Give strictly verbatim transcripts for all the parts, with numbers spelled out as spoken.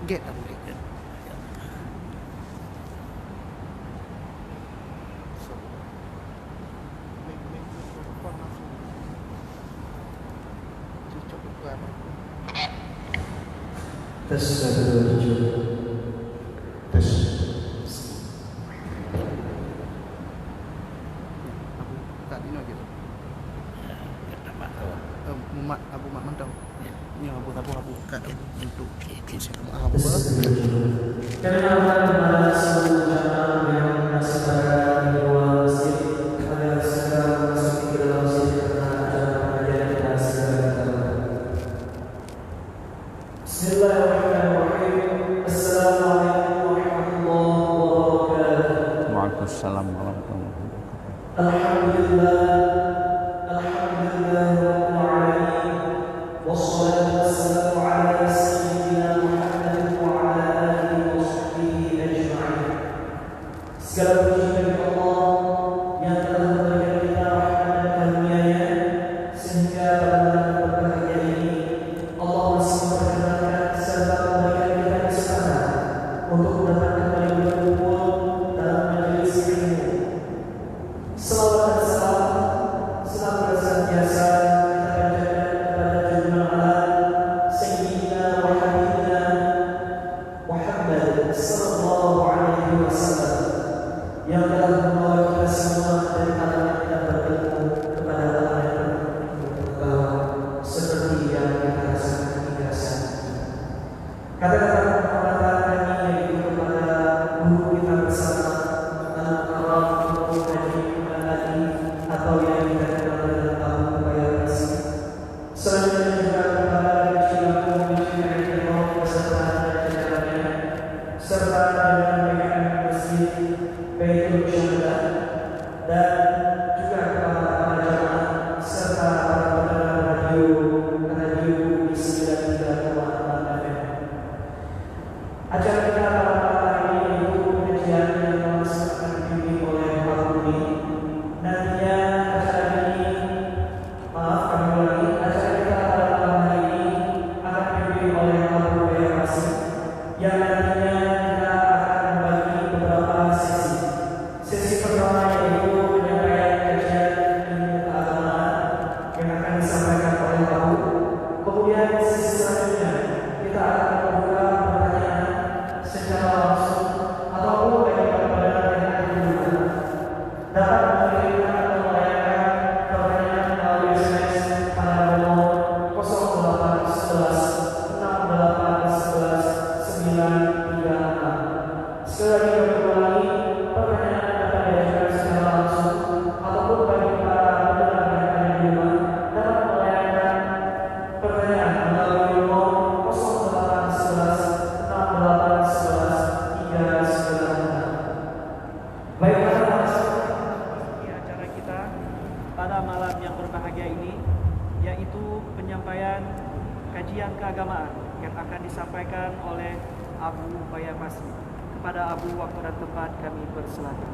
Gét, Abu, gét, gét. Tes, satu, dua, tujuh. Tes. Abu, kat inoe jeuet. Eh, Mat, Abu Mat mantong. Nyoe Abu, Abu, Abu, kat Abu untuk. Maaf, Abu. Kami akan membahas seluruh jamaah yang masih berada di luar masjid agar segera memasuki dalam masjid karena acara pengajian kita segera dimulai. Bismillahirrahmanirrahim. Assalamualaikum warahmatullahi wabarakatuh. Waalaikumsalam warahmatullahi wabarakatuh. Alhamdulillah. Alhamdulillah Rabbil Alamin. Wassalatu wassalamu ala Sayyidina Muhammadin wa ala alihi wa sahbihi ajma'in. Segala puji bagi Allah yang telah memberikan kita rahmat dan karunia-Nya, sehingga pada malam yang berbahagia ini, Allah masih memperkenankan serta memberikan kita kesempatan untuk dapat kembali berkumpul dalam majelis ilmu. Salawat dan salam senantiasa kita panjatkan kepada junjungan alam, Sayyidina wa Habibina Muhammad sallallahu alaihi wasallam, yang telah membawa kita semua dari alam yang tidak bertemu kepada alam yang bertemu, seperti yang kita rasakan hingga saat ini. Kata-kata penghormatan kami yaitu kepada guru kita bersama, Al-Mukarram Tuan Haji Muhammad Ali, atau yang kita kenal dengan Abu Buya Basri. Selanjutnya juga kepada Haji Abu Haji Haji Imam beserta jajarannya, serta jajaran P K M Masjid Baitul Syuhada, dan juga kepada para jamaah serta para pendengar radio, Radio Bumi sembilan tiga koma enam F M. Acara kita pada malam hari ini yaitu pengajian yang langsung akan dipimpin oleh Abu Budi. Nantinya acara ini, maaf, kami ulangi, acara kita pada malam hari ini akan dipimpin oleh Abu Buya Basri, yang nantinya kita akan membagi beberapa sesi. Sesi pertama yaitu penyampaian kajian ilmu keagamaan yang akan disampaikan oleh Abu. Kemudian sesi selanjutnya kita akan membuka pertanyaan secara langsung ataupun bagi para pendengar yang ada di rumah dapat mengirimkan atau melayangkan pertanyaan melalui S M S pada nomor kosong delapan sebelas enam delapan sebelas sembilan tiga enam. Sekali lagi kami ulangi, pertanyaan dapat diajukan secara langsung ataupun bagi para pendengar yang ada di rumah dapat melayangkan pertanyaan melalui nomor kosong delapan sebelas enam delapan sebelas tiga sembilan enam. Baiklah, memasuki acara kita pada malam yang berbahagia ini, yaitu penyampaian kajian keagamaan yang akan disampaikan oleh Abu Buya Basri. Kepada Abu, waktu dan tempat kami persilakan.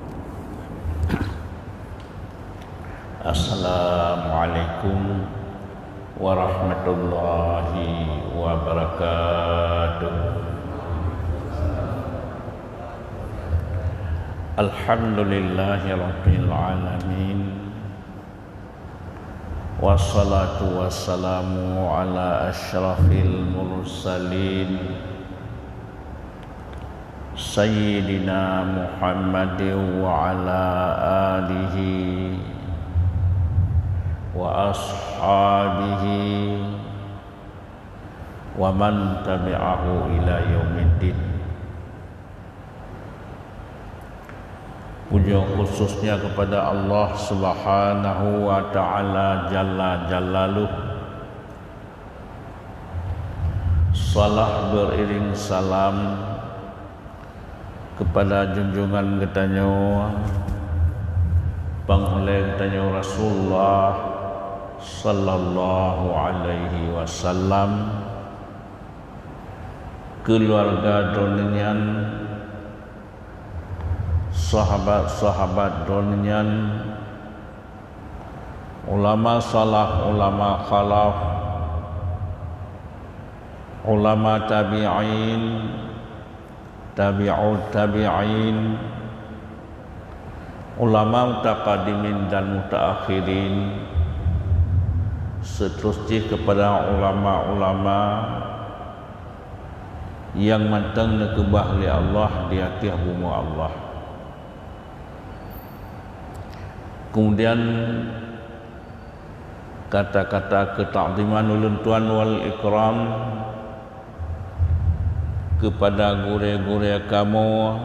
Assalamualaikum warahmatullahi wabarakatuh. Alhamdulillahirabbil alamin. Wassalatu wassalamu ala asyrafil mursalin, Sayyidina Muhammadin wa ala alihi wa ashabihi wa man tabi'ahu ila yaumiddin. Puja khususnya kepada Allah Subhanahu wa Ta'ala Jalla Jalaluh. Salah beriring salam kepada junjungan geutanyoe, panghulée geutanyoe Rasulullah sallallahu alaihi wasallam, keuluwarga droeneuh nyan, sahabat-sahabat droeneuh nyan, ulama salaf, ulama khalaf, ulama tabi'in, tabi'ut tabi'in, ulama mutaqaddimin dan mutaakhirin, seterus jih kepada ulama-ulama nyang mantong neukeubah lé Allah di ateueh bumoe Allah. Kemudian, kata-kata keuta'ziman ulôn tuan wal ikram keupada gurée-gurée kamoe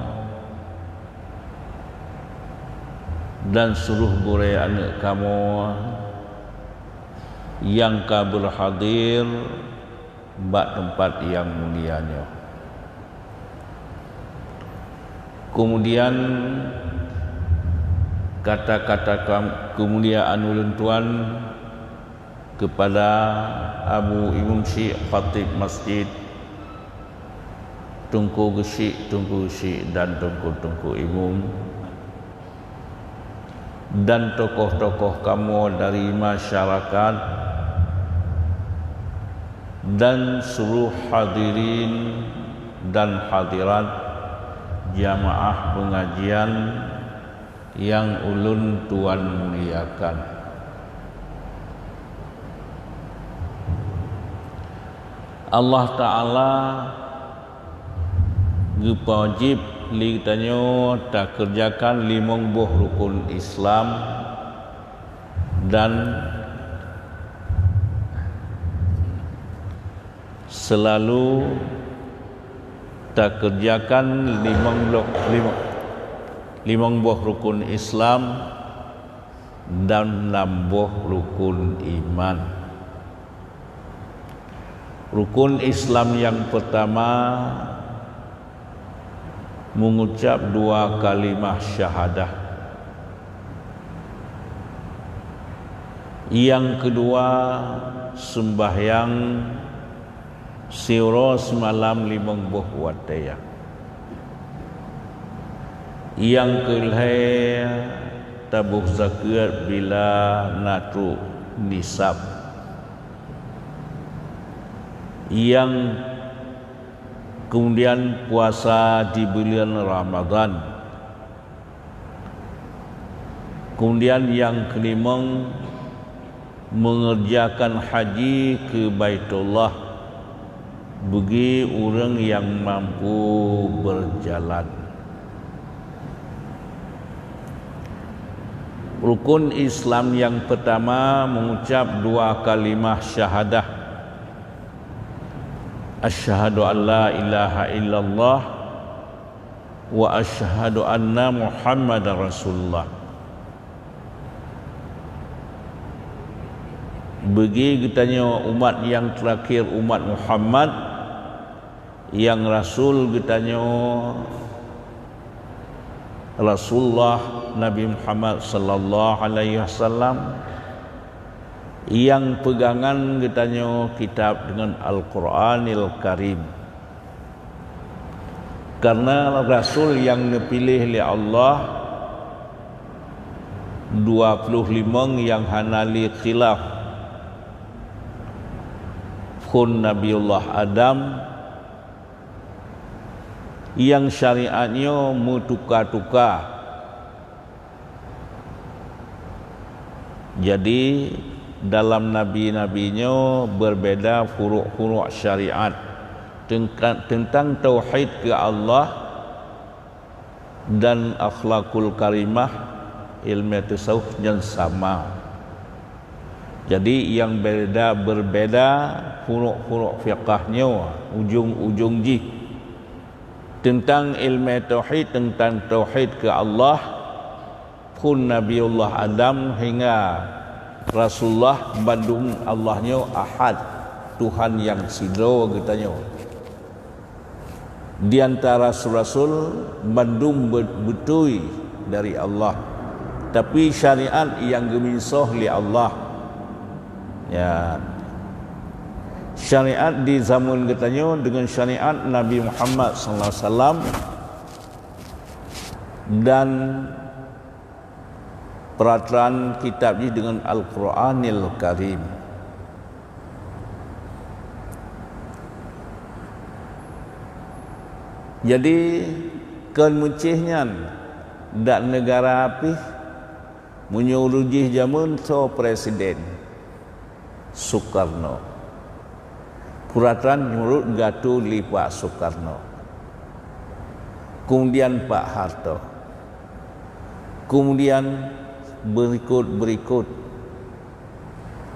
dan seluruh gurée aneuëk kamoe nyang ka beurhadir bak teumpat nyang mulia nyoe. Keumudian, kata-kata kam-, keumuliaan ulôn tuan keupada Abu Imum Syik, Khatib Masjid, Teungku Geusyik, Teungku Geusyik dan Teungku-teungku Imum, dan tokoh-tokoh kamoe dari masyarakat, dan seluruh hadirin dan hadirat jamaah pengajian nyang ulôn tuan muliakan. Allah Ta'ala geupeuwajéb lé geutanyoe takeureujakan limong boh rukun Islam dan seulalu takeureujakan limong lo-, limong, limong boh rukun Islam dan nam boh rukun iman. Rukun Islam nyang peurtama, meungucab dua kalimah syahadah. Nyang keudua, seumbahyang siuroe simalam limong boh watée. Nyang keulhée, taboh zakeuet bila na trok nisab. Nyang keumudian, puasa di buleuen Ramadhan. Keumudian, nyang keulimong, meungeureujakan haji keu Baitullah bagi ureuëng nyang mampu beujalan. Rukun Islam nyang peurtama meungucab dua kalimah syahadah, "Asyhadu an la ilaha illallah wa asyhadu anna Muhammadar Rasulullah." Bagi geutanyoe umat nyang teurakhir, umat Muhammad, nyang rasul geutanyoe Rasulullah Nabi Muhammad sallallahu alaihi wasallam, nyang peugangan geutanyoe kitab deungon Al-Qur'anil Karim. Karena rasul nyang neupiléh lé Allah dua ploh limong nyang hana lé khilaf, phon Nabiullah Adam, nyang syariat nyoe meutuka-tuka. Jadi, dalam nabi-nabi nyoe beubeda furuk-furuk syariat. Teuka-, teuntang tauhid keu Allah dan akhlakul karimah, ilmu tasawuf nyan sama. Jadi, nyang beda, beubeda furuk-furuk fiqah nyoe, ujong-ujong jih. Teuntang ilmu tauhid, teuntang tauhid keu Allah, phon Nabiullah Adam hingga Rasulullah, bandum Allah nyoe Ahad, Tuhan nyang sidroe geutanyoe. Di antara rasul-rasul, bandum be-, beutôi dari Allah, tapi syariat nyang geuminsoh lé Allah. Ya. Syariat di zaman geutanyoe deungon syariat Nabi Muhammad sallallahu alaihi wasallam dan peuratoran kitab jih deungon Al-Qur'anil Karim. Jadi, kon meucéh nyan, dak neugara pih, meunyoe ulôn jih jameun soe presiden? Soekarno. Peuratan meunurot geuatoe lé Pak Soekarno. Kemudian Pak Harto. Kemudian berikut-berikut.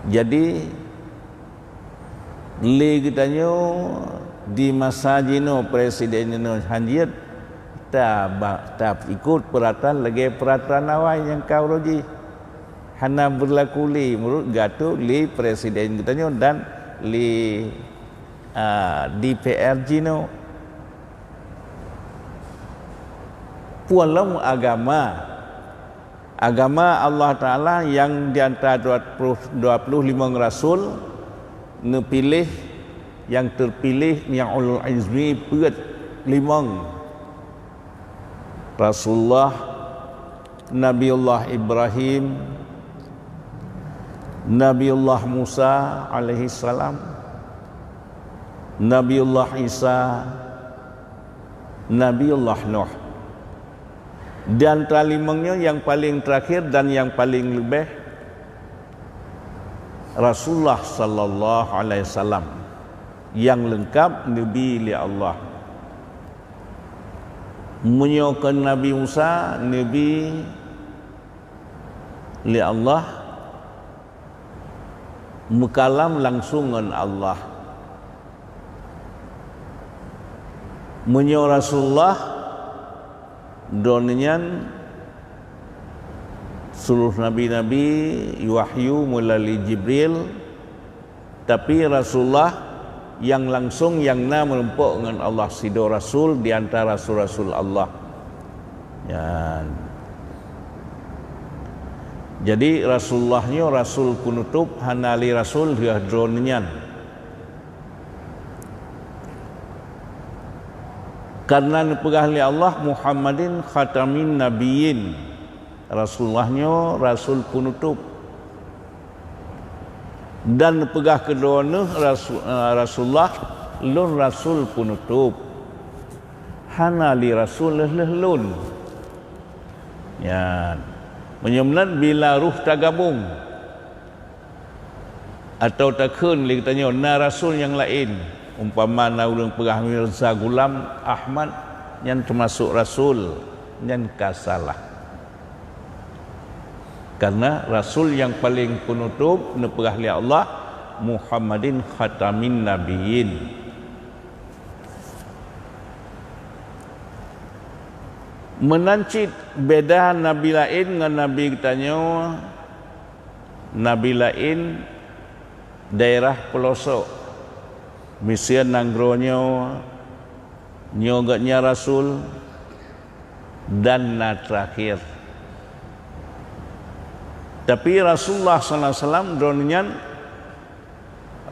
Jadi, lé geutanyoe di masa jinoe presiden jinoe hanjeuet ta ba-, ta ikot peuratan lagée peuratan awai nyang ka uroe jih. Hana beurlaku lé meunurot geuatoe lé presiden geutanyoe dan lé, a, D P R jinoe. Peue lom agama. Agama Allah Taala nyang di antara dua puluh, dua puluh limong rasul neupiléh, nyang teupiléh, nyang ulul azmi peuet limong. Rasulullah, Nabiullah Ibrahim, Nabiullah Musa alaihi salam, Nabiullah Isa, Nabiullah Nuh. Di antara limong nyoe nyang paleng terakhir dan nyang paleng leubeh Rasulullah sallallahu alaihi wasallam, nyang leungkab neubi lé Allah. Meunyoe kon Nabi Musa neubi lé Allah, meukalam langsung ngon Allah. Meunyoe Rasulullah, droeneuh nyan seluruh nabi-nabi wahyu meulalu Jibril, tapi Rasulullah nyang langsung nyang na meurumpok ngon Allah, sidroe rasul di antara rasul-rasul Allah. Nyan. Jadi, Rasulullah nyoe rasul peunutôp, hana lé rasul lheueh droeneuh nyan. Karena neupeugah lé Allah, "Muhammadin khatamin nabiyyin." Rasulullah nyoe rasul peunutôp. Dan neupeugah keu droeneuh rasu-, eh, Rasulullah, "Lôn rasul peunutôp." Hana lé rasul lheueh-lheueh lôn. Nyan. Meunyoe meunan bila roh tagabong, atawa takheun lé geutanyoe na rasul nyang laén, umpama na ureuëng peugah Mirza Ghulam Ahmad, nyan teumasok rasul, nyan ka salah. Karena rasul nyang paleng peunutôp neupeugah lé Allah, "Muhammadin khatamin nabiyyin." Meunan cit beda nabi laén ngon nabi geutanyoe, nabi laén daerah peulosok, miseue nanggroe nyoe, nyoe geuhnyan rasul, dan na terakhir. Tapi Rasulullah sallallahu alaihi wasallam droeneuh nyan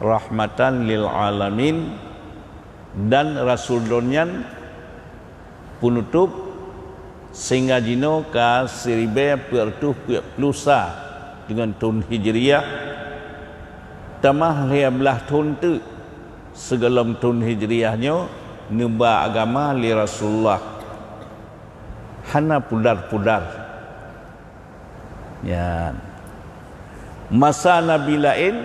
rahmatan lil alamin, dan rasul droeneuh nyan peunutôp sehingga jinoe ka siribée peuet reutôh peuet ploh sa deungon thon Hijriah, tamah lhée blaih thon teuk sigohlom thon Hijriah nyoe neuba agama lé Rasulullah. Hana pudar-pudar. Nyan. Masa nabi laén,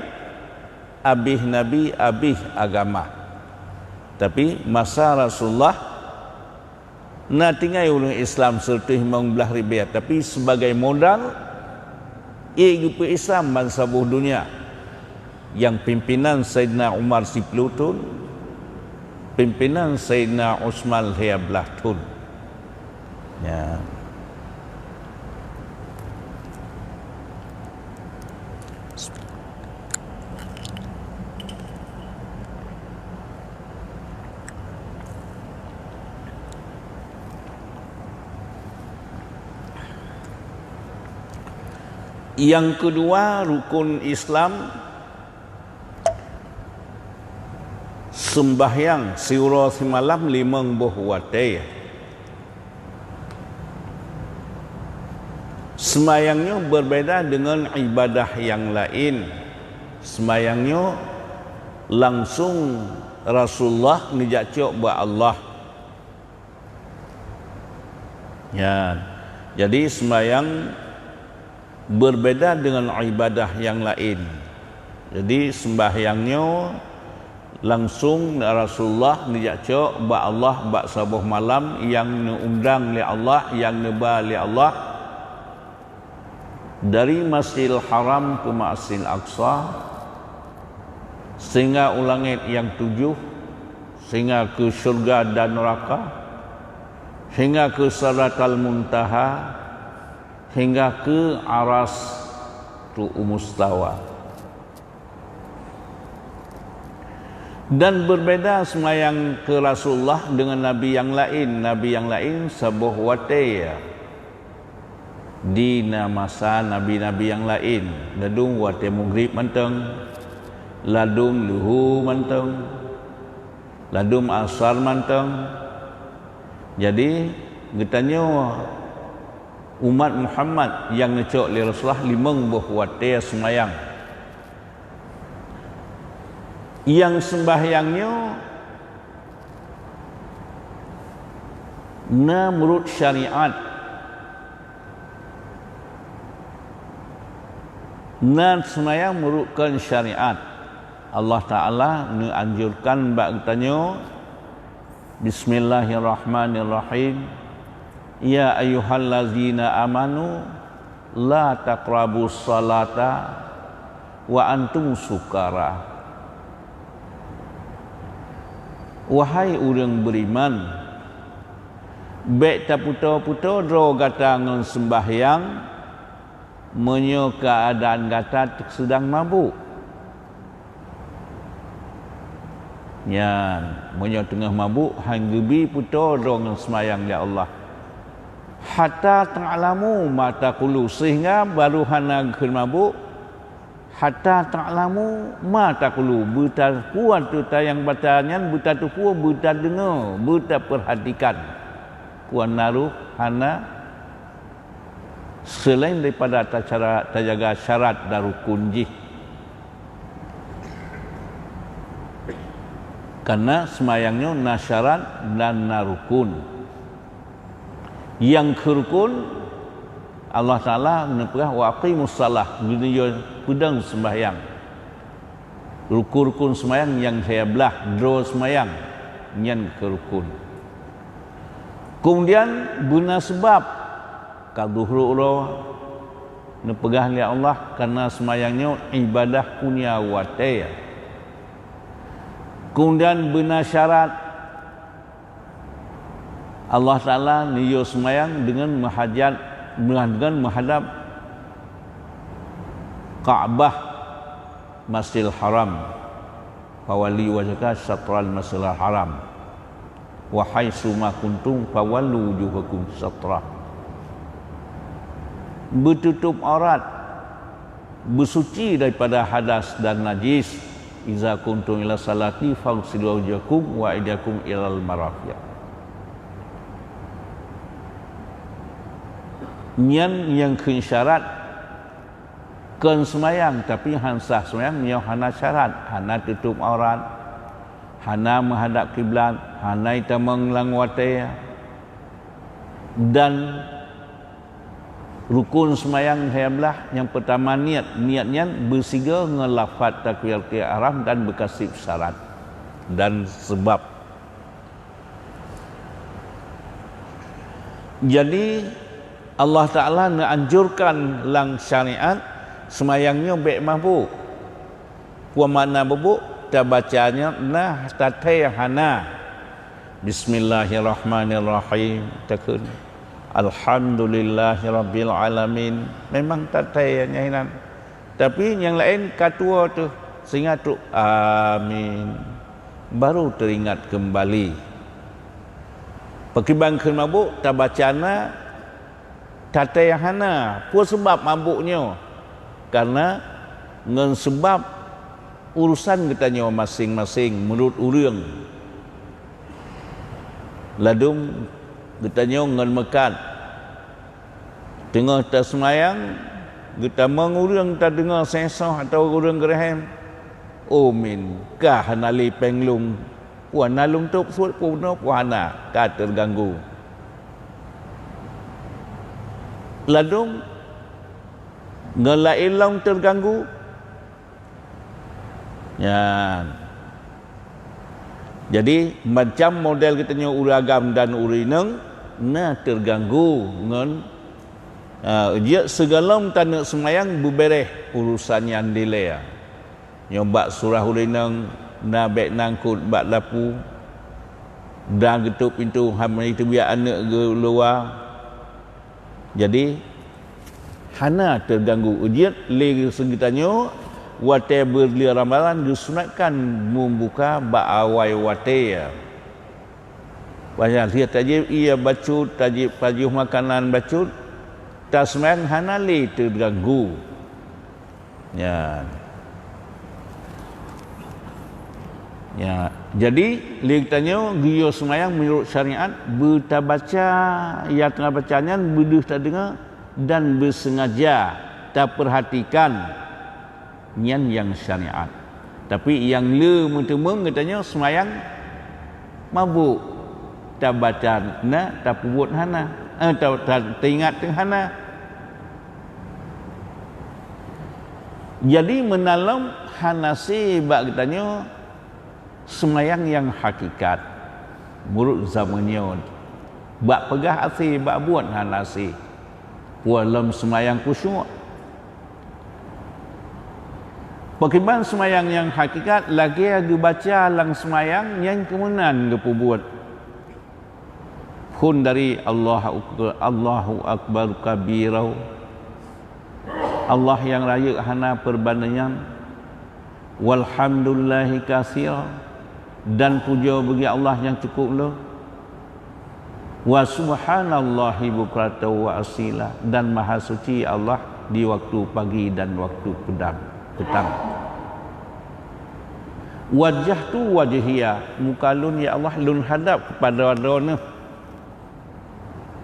abéh nabi, abéh agama. Tapi masa Rasulullah, na tinggai ureuëng Islam sireutoh limong blaih ribée, tapi sibagai modal, ék geupeu Islam bansaboh donya. Nyang pimpinan Saidina Umar siploh thon, pimpinan Saidina Utsman lhée blaih thon. Ya. Nyang keudua rukon Islam, seumbahyang siuroe simalam limong boh watée. Seumayang nyoe beubeda deungon ibadah nyang laén. Seumayang nyoe langsong Rasulullah neujak cok bak Allah. Ya, jadi sembahyang berbeda dengan ibadah yang lain. Jadi sembahyang nyoe langsung Rasulullah neujak cok bak Allah bak saboh malam nyang neuundang lé Allah, nyang neuba lé Allah, dari Masjidil Haram keu Masjidil Aqsa, sehingga u langét nyang tujoh, sehingga keu syurga dan neraka, sehingga keu Sidratal Muntaha, hingga keu Aras tu Mustawa. Dan berbeda sembahyang keu Rasulullah dengan nabi nyang laén. Nabi nyang laén saboh watée di na masa nabi-nabi nyang laén. Ladum watée mugrib mantong, ladum luhu mantong, ladum asar mantong. Jadi, geutanyoe umat Muhammad nyang neucok lé Rasulullah limong boh watée seumayang. Nyang sembahyang nyoe na meurut syariat. Na seumayang meurut kon syariat. Allah Taala neuanjurkan bak geutanyoe, Bismillahirrahmanirrahim. Ya ayyuhallazina amanu la taqrabus salata wa antum sukara. Wahai ureuëng beriman, bék tapeutoe-peutoe droe gata ngon sembahyang meunyoe keuadaan gata sedang mabuk. Nyan, meunyoe teungoh mabuk, han geubi peutoe droe ngon seumayang, ya Allah. Hatta ta'lamu ma taqulu, sehingga baru hana kheun mabuk, hatta ta'lamu ma taqulu, beuta-, peue teuh nyang bata nyan beutateupeue, beutadeungoe, beutapeurhatikan. Peue na rôh hana Selain daripada tacara-, tajaga syarat dan rukun jih. Karena seumayang nyoe na syarat dan na rukun. Nyang keu rukun, Allah Taala neupeugah, "Wa aqimus shalah," geutanyoe peudong seumbahyang. Rukun-rukun seumayang nyang lhée blaih, droe seumayang, nyan keu rukun. Keumudian beuna seubab, ka zuhru uroe neupeugah lé Allah, kareuna seumayang nyoe ibadah punya watée. Keumudian beuna syarat, Allah Taala neuyue seumayang deungon meuhajat, deungon meuhadab Ka'bah, Masjidil Haram. "Fawalli wajhaka syatral Masjidil Haram, wa haitsu ma kuntum fawallu wujuhakum syatrah." Beututôb aurat, beusuci daripada hadas dan najis. "Iza kuntum ila salati faghsilu wujuhakum wa aidiyakum ilal marafiq." Nyan nyang kheun syarat kon seumayang, tapi han sah seumayang meunyoe hana syarat, hana tutôb aurat, hana meuhadab kiblat, hana itamong lam watée. Dan rukun seumayang lhée blaih, nyang peutama niet. Niet nyan beusigoe ngon lafaz takbiratul ihram dan beukaséb syarat dan seubab. Jadi, Allah Taala neuanjurkan lam syariat seumayang nyoe bék mabuk. Peue makna mabuk? Tabaca nyoe na tathée hana. Bismillahirrahmanirrahim. Takheun, "Alhamdulillahirabbil alamin." Memang tathée nyan inan. Tapi nyang laén ka tuwoe teuh, sehingga trok, "Amin." Baru teuringat keumbali. Pakriban kheun mabuk, tabaca na, tathée hana. Peue seubab mabuk nyoe? Kareuna ngon seubab urosan geutanyoe maséng-maséng meunurot ureuëng. Ladum geutanyoe ngon meukat. Teungoh taseumayang, geutamong ureuëng tadeungoe seungieng atawa ureuëng geureuhem, "Oh min, ka hana lé péng lôn, peue na lôn tôb suet peunoh peue hana, ka teuganggu." Ladôm ngon laén lom teuganggu. Nyan. Jadi, macam model geutanyoe ureuëng agam dan ureuëng inong na teuganggu ngon, a, jeuet sigohlom taneuk seumayang beubeureh urusan nyan dilée. Nyoe bak surah ureuëng inong na bék nangkot bak lapu, dan geutôp pintoe hana jiteubiet aneuëk geuh luwa. Jadi, hana teuganggu. Jeuet lé geutanyoe watée buleuen Ramadhan geusunatkan meubuka bak awai watée. Banyak lheueh tajieb ié bacut, tajieb pajoh makanan bacut, taseumayang hana lé teuganggu. Nyan. Ya, jadi lé geutanyoe geuyue seumayang meunurot syariat, beutabaca nyang tabaca nyan beudeuh tadeungoe dan beuseungaja tapeurhatikan nyan nyang syariat. Tapi nyang le meuteumeung geutanyoe seumayang mabök, tabaca na, tapeubuet hana, eh, ta-, ta-, taingat teuk hana. Jadi meunan lom hana sé bak geutanyoe seumayang nyang hakikat meunurot zaman nyoe. Bak peugah até, bak buet hana sé. Peue lom seumayang khusyuk. Pakriban seumayang nyang hakikat lagée geubaca lam seumayang nyang keumeunan geupeubuet. Phon dari Allahu Akbar, Allahu Akbar kabira. Allah nyang rayeuk hana peubandingan. Walhamdulillahi katsira, dan pujoe bagi Allah nyang cukup le. Wa subhanallahi bukratan wa asila, dan maha suci Allah di waktu pagi dan waktu pedang, petang. Wajjahtu wajhiya, muka lôn ya Allah lôn hadap kepada Droeneuh.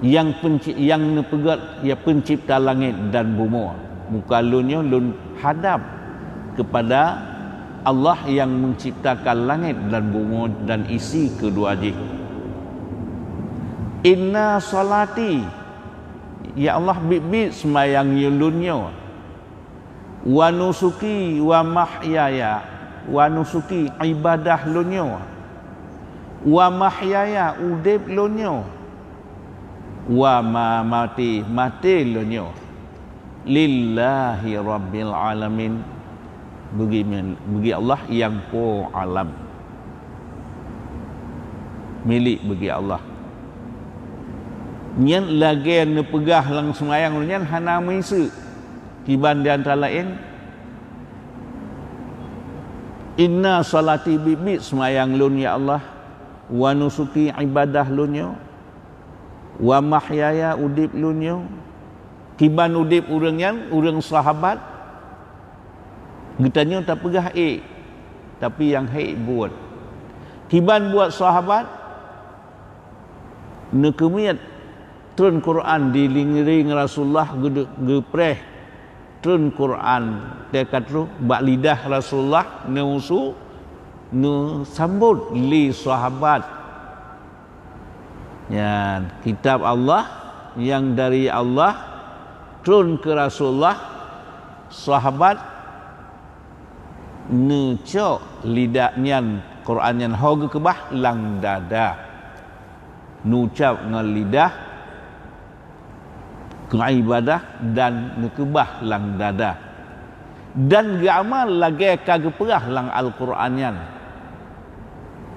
Nyang penci-, nyang neupeugét, ya, pencipta langét dan bumoe. Muka lôn nyoe lôn hadap kepada Allah nyang menciptakan langét dan bumoe dan isi keudua jih. Inna salati, ya Allah, biet-biet seumayang lôn nyoe. Wa nusuki wa mahyaya, wa nusuki, ibadah lôn nyoe. Wa mahyaya, udeb lôn nyoe. Wa mamati, maté lôn nyoe. Lillahi rabbil alamin. Bagi, bagi Allah nyang po alam. Milék bagi Allah. Nyan lagée neupeugah lam seumayang nyan hana meuiseuk. Kiban di antara laén, inna salati, biet-biet seumayang lôn ya Allah, wa nusuki, ibadah lôn nyoe, wa mahyaya, udeb lôn nyoe. Kiban udeb ureuëng nyan, ureuëng sahabat, geutanyoe tapeugah ék, tapi nyang hék buet. Kiban buet sahabat, neukeumiet treun Quran di lingiring Rasulullah geude-, geupreh treun Quran teuka troh bak lidah Rasulullah neusu, neusambot lé sahabat. Nyan kitab Allah nyang dari Allah treun keu Rasulullah, sahabat neucok lidah nyan, Quran nyan ho geukeubah lam dada. Neucap ngon lidah, keu ibadah dan neukeubah lam dada. Dan geuamal lagée ka geupeugah lam Al-Quran nyan.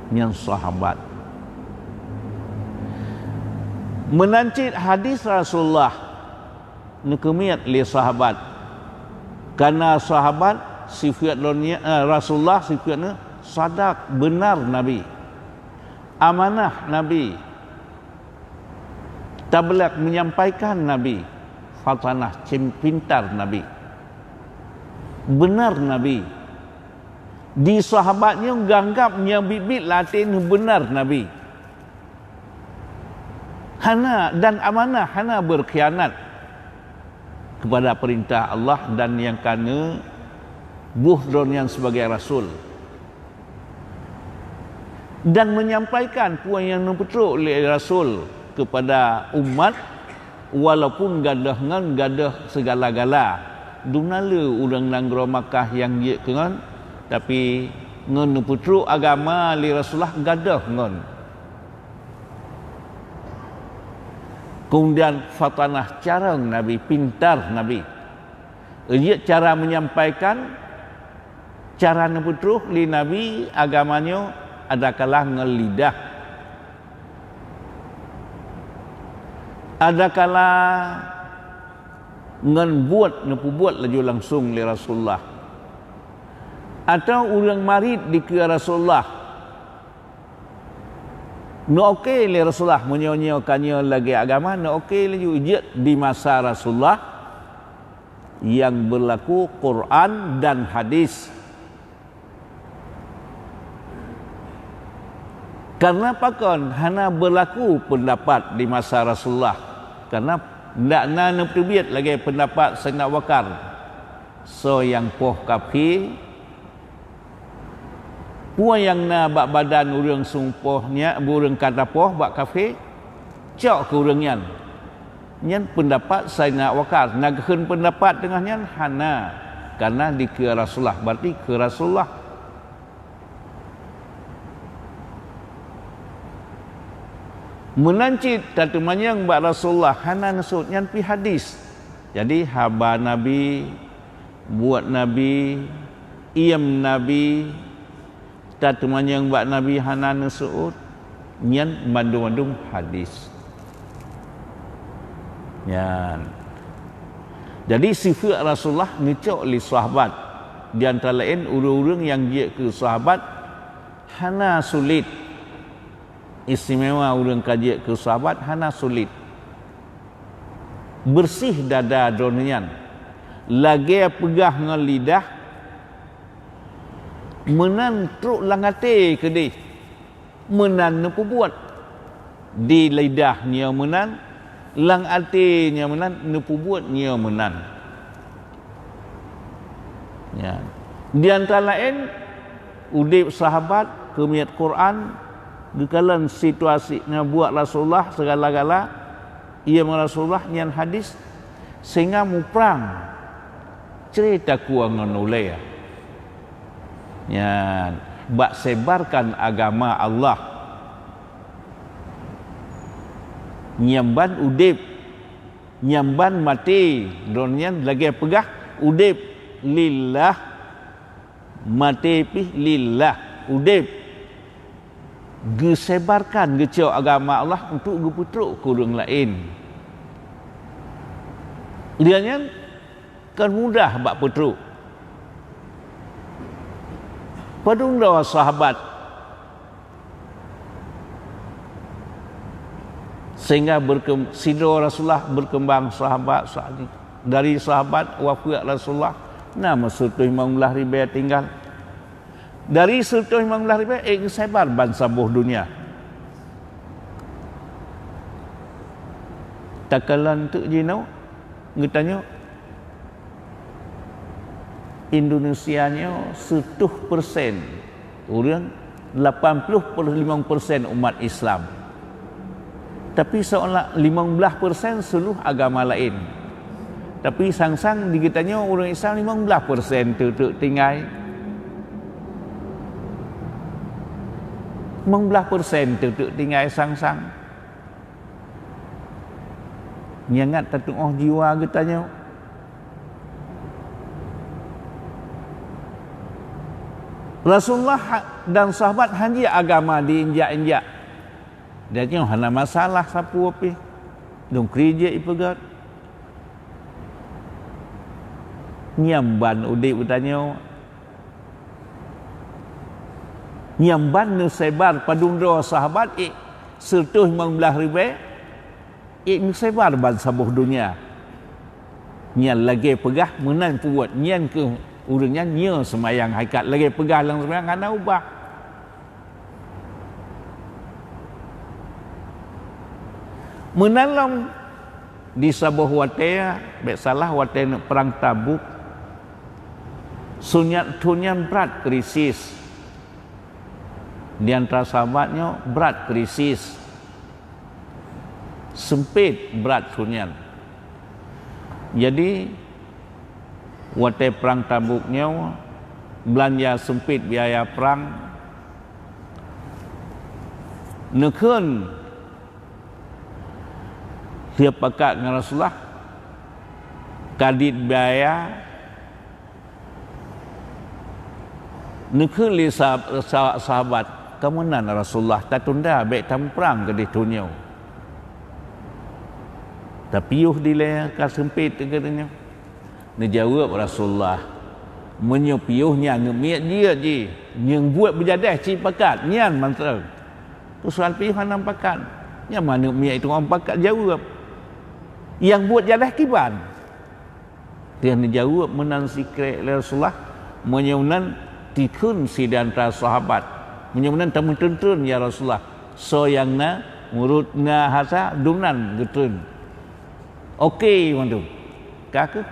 Nyan sahabat. Meunan cit hadis Rasulullah neukeumiet lé sahabat. Kana sahabat sifeuet lôn nyan, eh, Rasulullah sifeuet nyan sadak, beunar Nabi. Amanah Nabi. Tabeulag menyampaikan Nabi. Fatanah, cem pintar Nabi. Beunar Nabi. Di sahabat nyoe geuanggab nyang biet-biet laten beunar Nabi. Hana, dan amanah, hana berkhianat kepada perintah Allah dan nyang ka neuboh droeneuh nyan sebagai rasul. Dan menyampaikan peue nyang neupeutrok lé Rasul kepada umat, Walaupun gadôh ngon gadôh sigala-gala, dum na le ureuëng nanggroe Makkah nyang jeuet keu ngon, tapi ngon neupeutrok agama lé Rasulullah gadôh ngon. Kemudian fatanah, carông Nabi, pintar Nabi. Jeuet cara menyampaikan, cara neupeutrok lé Nabi agama nyoe adakala ngon lidah. Adakala ngon buet, neupeubuet laju langsung lé Rasulullah. Atawa ureuëng marit dikeue Rasulullah. Neuoke lé Rasulullah, meunyoe nyoe ka nyoe lagée agama, neuoke laju jeuet di masa Rasulullah nyang beulaku Quran dan hadis. Karena pakon hana beulaku peundapat di masa Rasulullah? Karena ndak na neuteubiet lagée peundapat Saidina Abu Bakar. Soe nyang poh kafé, peue nyang na bak badan ureuëng seupoh nyan, ureuëng ka tapoh bak kafé, cok keu ureuëng nyan. Nyan peundapat Saidina Abu Bakar. Na geukheun peundapat teungoh nyan? Hana, karena dikeue Rasulullah, berarti keu Rasulullah. Meunan cit tateumanyong bak Rasulullah hana neuseuôt, nyan pih hadis. Jadi haba Nabi, buet Nabi, iem Nabi, tateumanyong bak Nabi hana neuseuôt, nyan bandum-bandum hadis. Nyan. Jadi sifeuet Rasulullah neucok lé sahabat, di antara laén ureuëng-ureuëng nyang jeuet keu sahabat hana sulet. Istimewa ureuëng ka jeuet keu sahabat hana sulet. Beureuséh dada droeneuh nyan, lagée peugah ngon lidah, meunan trok lam até keudeh, meunan neupeubuet. Di lidah nyoe meunan, lam até nyoe meunan, neupeubuet nyoe meunan. Ya. Di antara laén, udeb sahabat, keumiet Quran, geukalon situasi nyang buet Rasulullah sigala-gala, iem Rasulullah nyan hadis, sehingga muprang cre takue ngon ulée. Nyan, bak sebarkan agama Allah. Nyang ban udeb, nyang ban maté, droeneuh nyan lagée peugah udeb lillah, maté pih lillah, udeb geusebarkan, geucok agama Allah untuk geupeutrok keu ureuëng laén. Lheueh nyan, kan mudah bak peutrok. Padum droe sahabat sehingga berkem-, sidroe Rasulullah berkembang sahabat saat ini. Dari sahabat wafeuet Rasulullah, na meuseutoh limong blaih ribée tinggai. Dari seutoh limong blaih ribée, eh, geusebar ban saboh dunia. Takalon teuk jinoe, geutanyoe, Indonesia nyoe seutoh persen ureuëng, lapan puluh limong persen umat Islam. Tapi seolah limong blaih persen seuluruh agama laén. Tapi sang-sang di geutanyoe ureuëng Islam limong blaih persen teuk-teuk tinggai. Limong blaih persen teuk-teuk tinggai sang-sang. Nyan ngat tatuoh jiwa geutanyoe. Rasulullah ha-, dan sahabat hanjeuet agama diinjak-injak. Dan nyoe hana masalah sapeue pih. Dong krijek ipeugét. Nyan ban udeb geutanyoe. Nyan ban neusebar padum droe sahabat, eh, seutoh limong blaih ribée, eh, neusebar ban saboh dunia. Nyan lagée peugah meunan peubuet, nyan keuh ureuëng nyan nyoe seumayang hakikat, lagée peugah lam seumayang hana ubah. Meunan lom di saboh watée, bék salah, watée neuk perang Tabuk, sunyak thon nyan brat krisis. Di antara sahabat nyoe brat krisis. seumpét brat keu nyan. Jadi, watée prang Tabuk nyoe, beulanja seumpét biaya prang, neukheun seupakat ngon Rasulullah, ka dit biaya. Neukheun lé sah-, sah-, sahabat, "Kamoe nan Rasulullah, tatunda bék tamuprang keudeh tunyok." Tapiôh dilée ka seumpét geutanyoe. Neujaweueb Rasulullah, "Meunyoe piôh nyan aneuk miet jeuet jih, nyang buet beujadeh cit pakat, nyan mantong." Keusoalan piôh hana pakat. Nyan aneuk miet itu pakat jaweueb. Nyang buet jadeh kiban? Teuma neujaweueb meunan sikrek lé Rasulullah, "Meunyoe meunan, tikheun sideh antara sahabat. Meunyoe meunan, tameuteun-teun, ya Rasulullah, soe nyang na, meurot na hasa, dum nan geutreun." Oke, mandum. Ka keuh.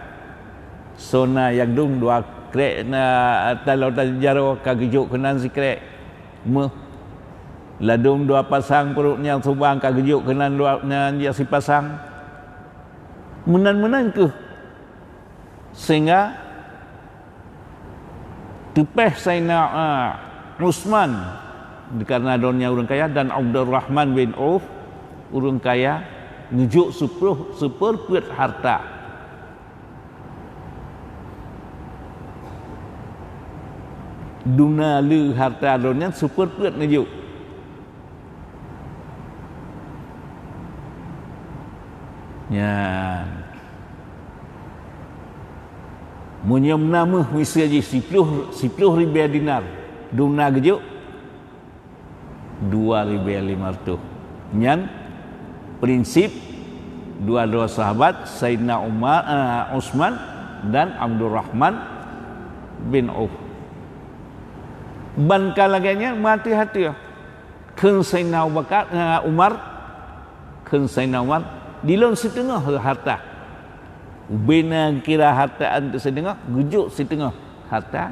Soe na nyang dum dua krek na taloe jaroe ka geujok keunan sikrek. Méuh. Ladum dua pasang pruet nyang subang ka geujok keunan dua, nyan jak sipasang. Meunan-meunan keuh. Sehingga teupeh Saidina, a, Utsman, dikareuna droeneuh ureuëng kaya, dan Abdurrahman bin Auf, ureuëng kaya, neujok siploh, sipeurpeuet harta. Dum na le harta droeneuh nyan sipeurpeuet neujok. Nyan. Meunyoe na méuh miseue jih siploh, siploh ribée dinar, dum na geujok dua ribée lima reutôh. Nyan prinsip dua droe sahabat, Saidina Umar, eh, Utsman dan Abdurrahman bin Auf. Ban ka lagée nyan, meuhati-hati. Kheun Saidina Abu Bakar, eh, Umar, kheun Saidina Umar, "Di lôn siteungoh harta." Ubena kira harta anteuk siteungoh, geujok siteungoh harta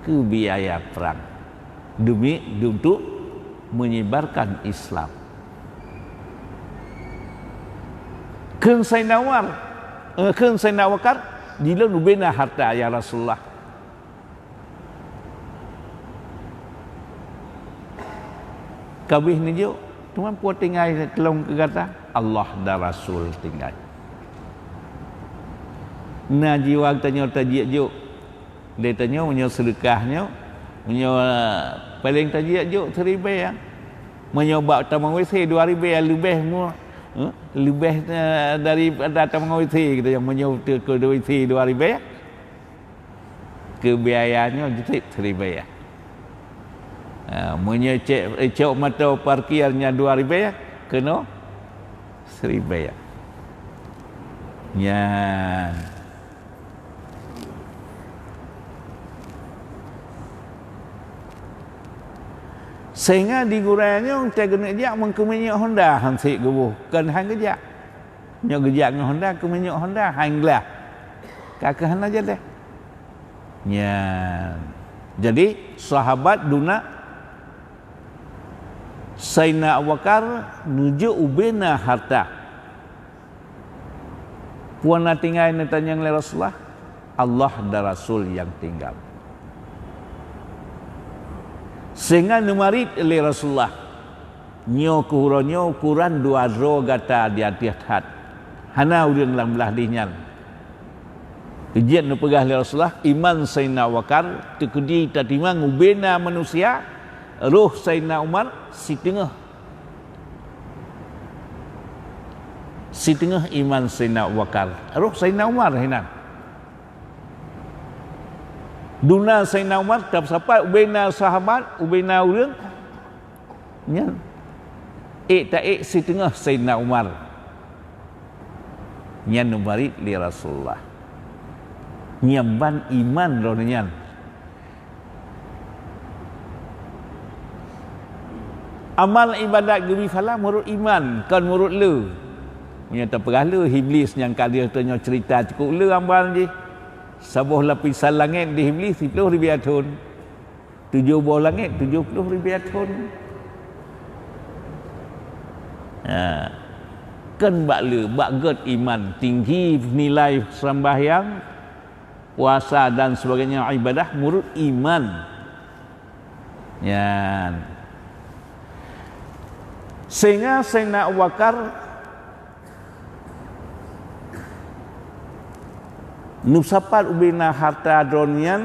keu biaya prang, demi untuk menyebarkan Islam. Kheun Saidina Umar, eh, kheun Saidina Abu Bakar, "Di lôn ubena harta, ya Rasulullah." Ka abéh neujok, teuma peue tinggai keu lôn keu gata? Allah dan Rasul tinggai. Na jiwa tanyoe tajak jok. Lé tanyoe meunyoe seudeukah nyoe, meunyoe, eh, paleng tajak jok siribée, ya. Meunyoe bak tamong WC dua ribée leubeh mu-, eh, leubeh, eh, daripada tamong WC, kita yang meunyoe teuka WC dua ribée. Keu biaya nyoe jeuet siribée. Ha, meunyoe cek, cok moto parkir nyan dua ribée, keunoe siribée. Nyan. Sehingga di gurée nyoe, teuh geuneuk jak meukeumeunyoe Honda han sép geuboh, kon han geujak. Nyoe geujak ngon Honda, keumeunyoe Honda, han glah. Ka keuh hana jadeh. Nyan. Jadi, sahabat duna Saidina Abu Bakar neujok ubena harta. Peue na tinggai neutanyong lé Rasulullah, Allah dan Rasul nyang tinggai. Sehingga neumarit lé Rasulullah, "Nyoe keuh uroe nyoe ukuran dua droe gata di ateueh that. Hana ureuëng lam blaih dih nyan." Jeuet neupeugah lé Rasulullah, iman Saidina Abu Bakar teukeudi tatimang ubena manusia, roh Saidina Umar siteungoh. Siteungoh iman Saidina Abu Bakar, roh Saidina Umar hinan. Duna Saidina Umar, tapeusapat ubena sahabat, ubena ureuëng, nyan ék taék siteungoh Saidina Umar. Nyan neubarit lé Rasulullah. Nyan ban iman droeneuh nyan. Amal ibadat geubri phala meunurot iman, kon meunurot le. Meunyoe tapeugah le, Iblis nyang ka lheueh tanyoe cerita cukup le amal jih. Saboh lapisan langét di Iblis siploh ribée thon. Tujoh boh langét, tujoh ploh ribée thon. Ha. Kon bak le, bak gét iman, tinggi nilai sembahyang, puasa dan sebagainya ibadah menurut iman. Nyan. Sehingga Saidina Abu Bakar neusapat ubena harta droeneuh nyan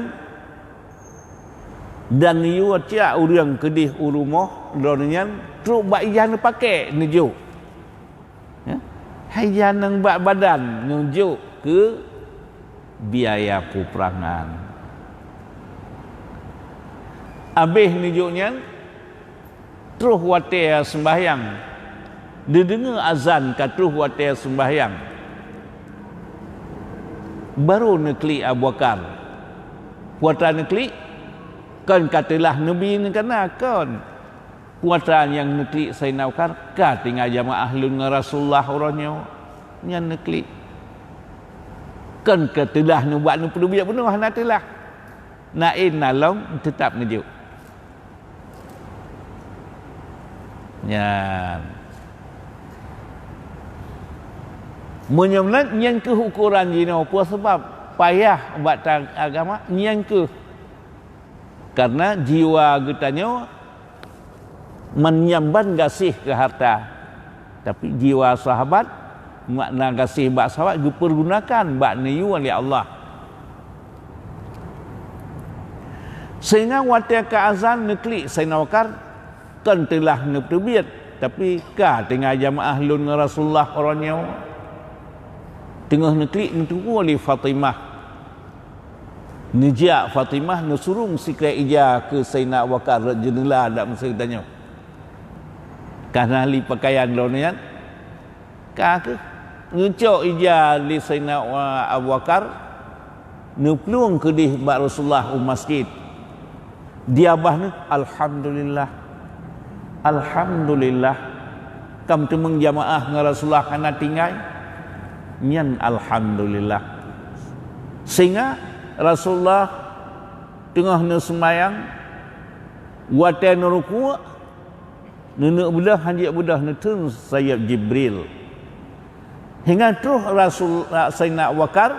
dan neuyue tiep ureuëng keudeh u rumoh droeneuh nyan trok bak ija neupaké neujok. Ya. Hai janang bak badan neujok keu biaya peuprangan. Abéh neujok nyan, troh watée seumbahyang, dideungoe azan ka troh watée seumbahyang. Barô neuklik Abu Bakar. Peue atra neuklik, kon ka teulah neubi neukana, kon. Peue atra nyang neuklik Saidina Abu Bakar, ka tinggai jamaah lôn ngon Rasulullah uroe nyoe. Nyan neuklik. Kon ka teulah neubuat neupeuteubiet bunoe, hana teulah. Na in na lom teutab neujok. Nyan. Meunyoe meunan, nyan keuh ukoran jinoe peue sabab payah bak ta-, agama, nyan keuh. Karena jiwa geutanyoe meunyan ban gaséh keu harta, tapi jiwa sahabat, makna gaséh bak sahabat geupeurgunakan bak neuyue lé Allah. Sehingga watée ka azan neuklik Saidina Abu Bakar, kon teulah neuteubiet, tapi ka tinggai jamaah lôn ngon Rasulullah uroe nyoe. Teungoh neuklik neuteupeue lé Fatimah. Neujak Fatimah neusurong sikrek ija keu Saidina Abu Bakar rot jeuneula dak meusé geutanyoe. Ka na li peukayan droeneuh nyan. Ka keuh neucok ija lé Saidina Abu Bakar, neuplueng keudeh bak Rasulullah u masjid. Di babah neuh, "Alhamdulillah. Alhamdulillah. Ka meuteumeung jamaah ngon Rasulullah hana tinggai." Nyan alhamdulillah. Sehingga Rasulullah teungoh neuseumayang, watée neurukuk, neuneuk beudôh, hanjeuet beudôh, neutheun sayeup Jibril. Hingga troh Rasul, Saidina Abu Bakar,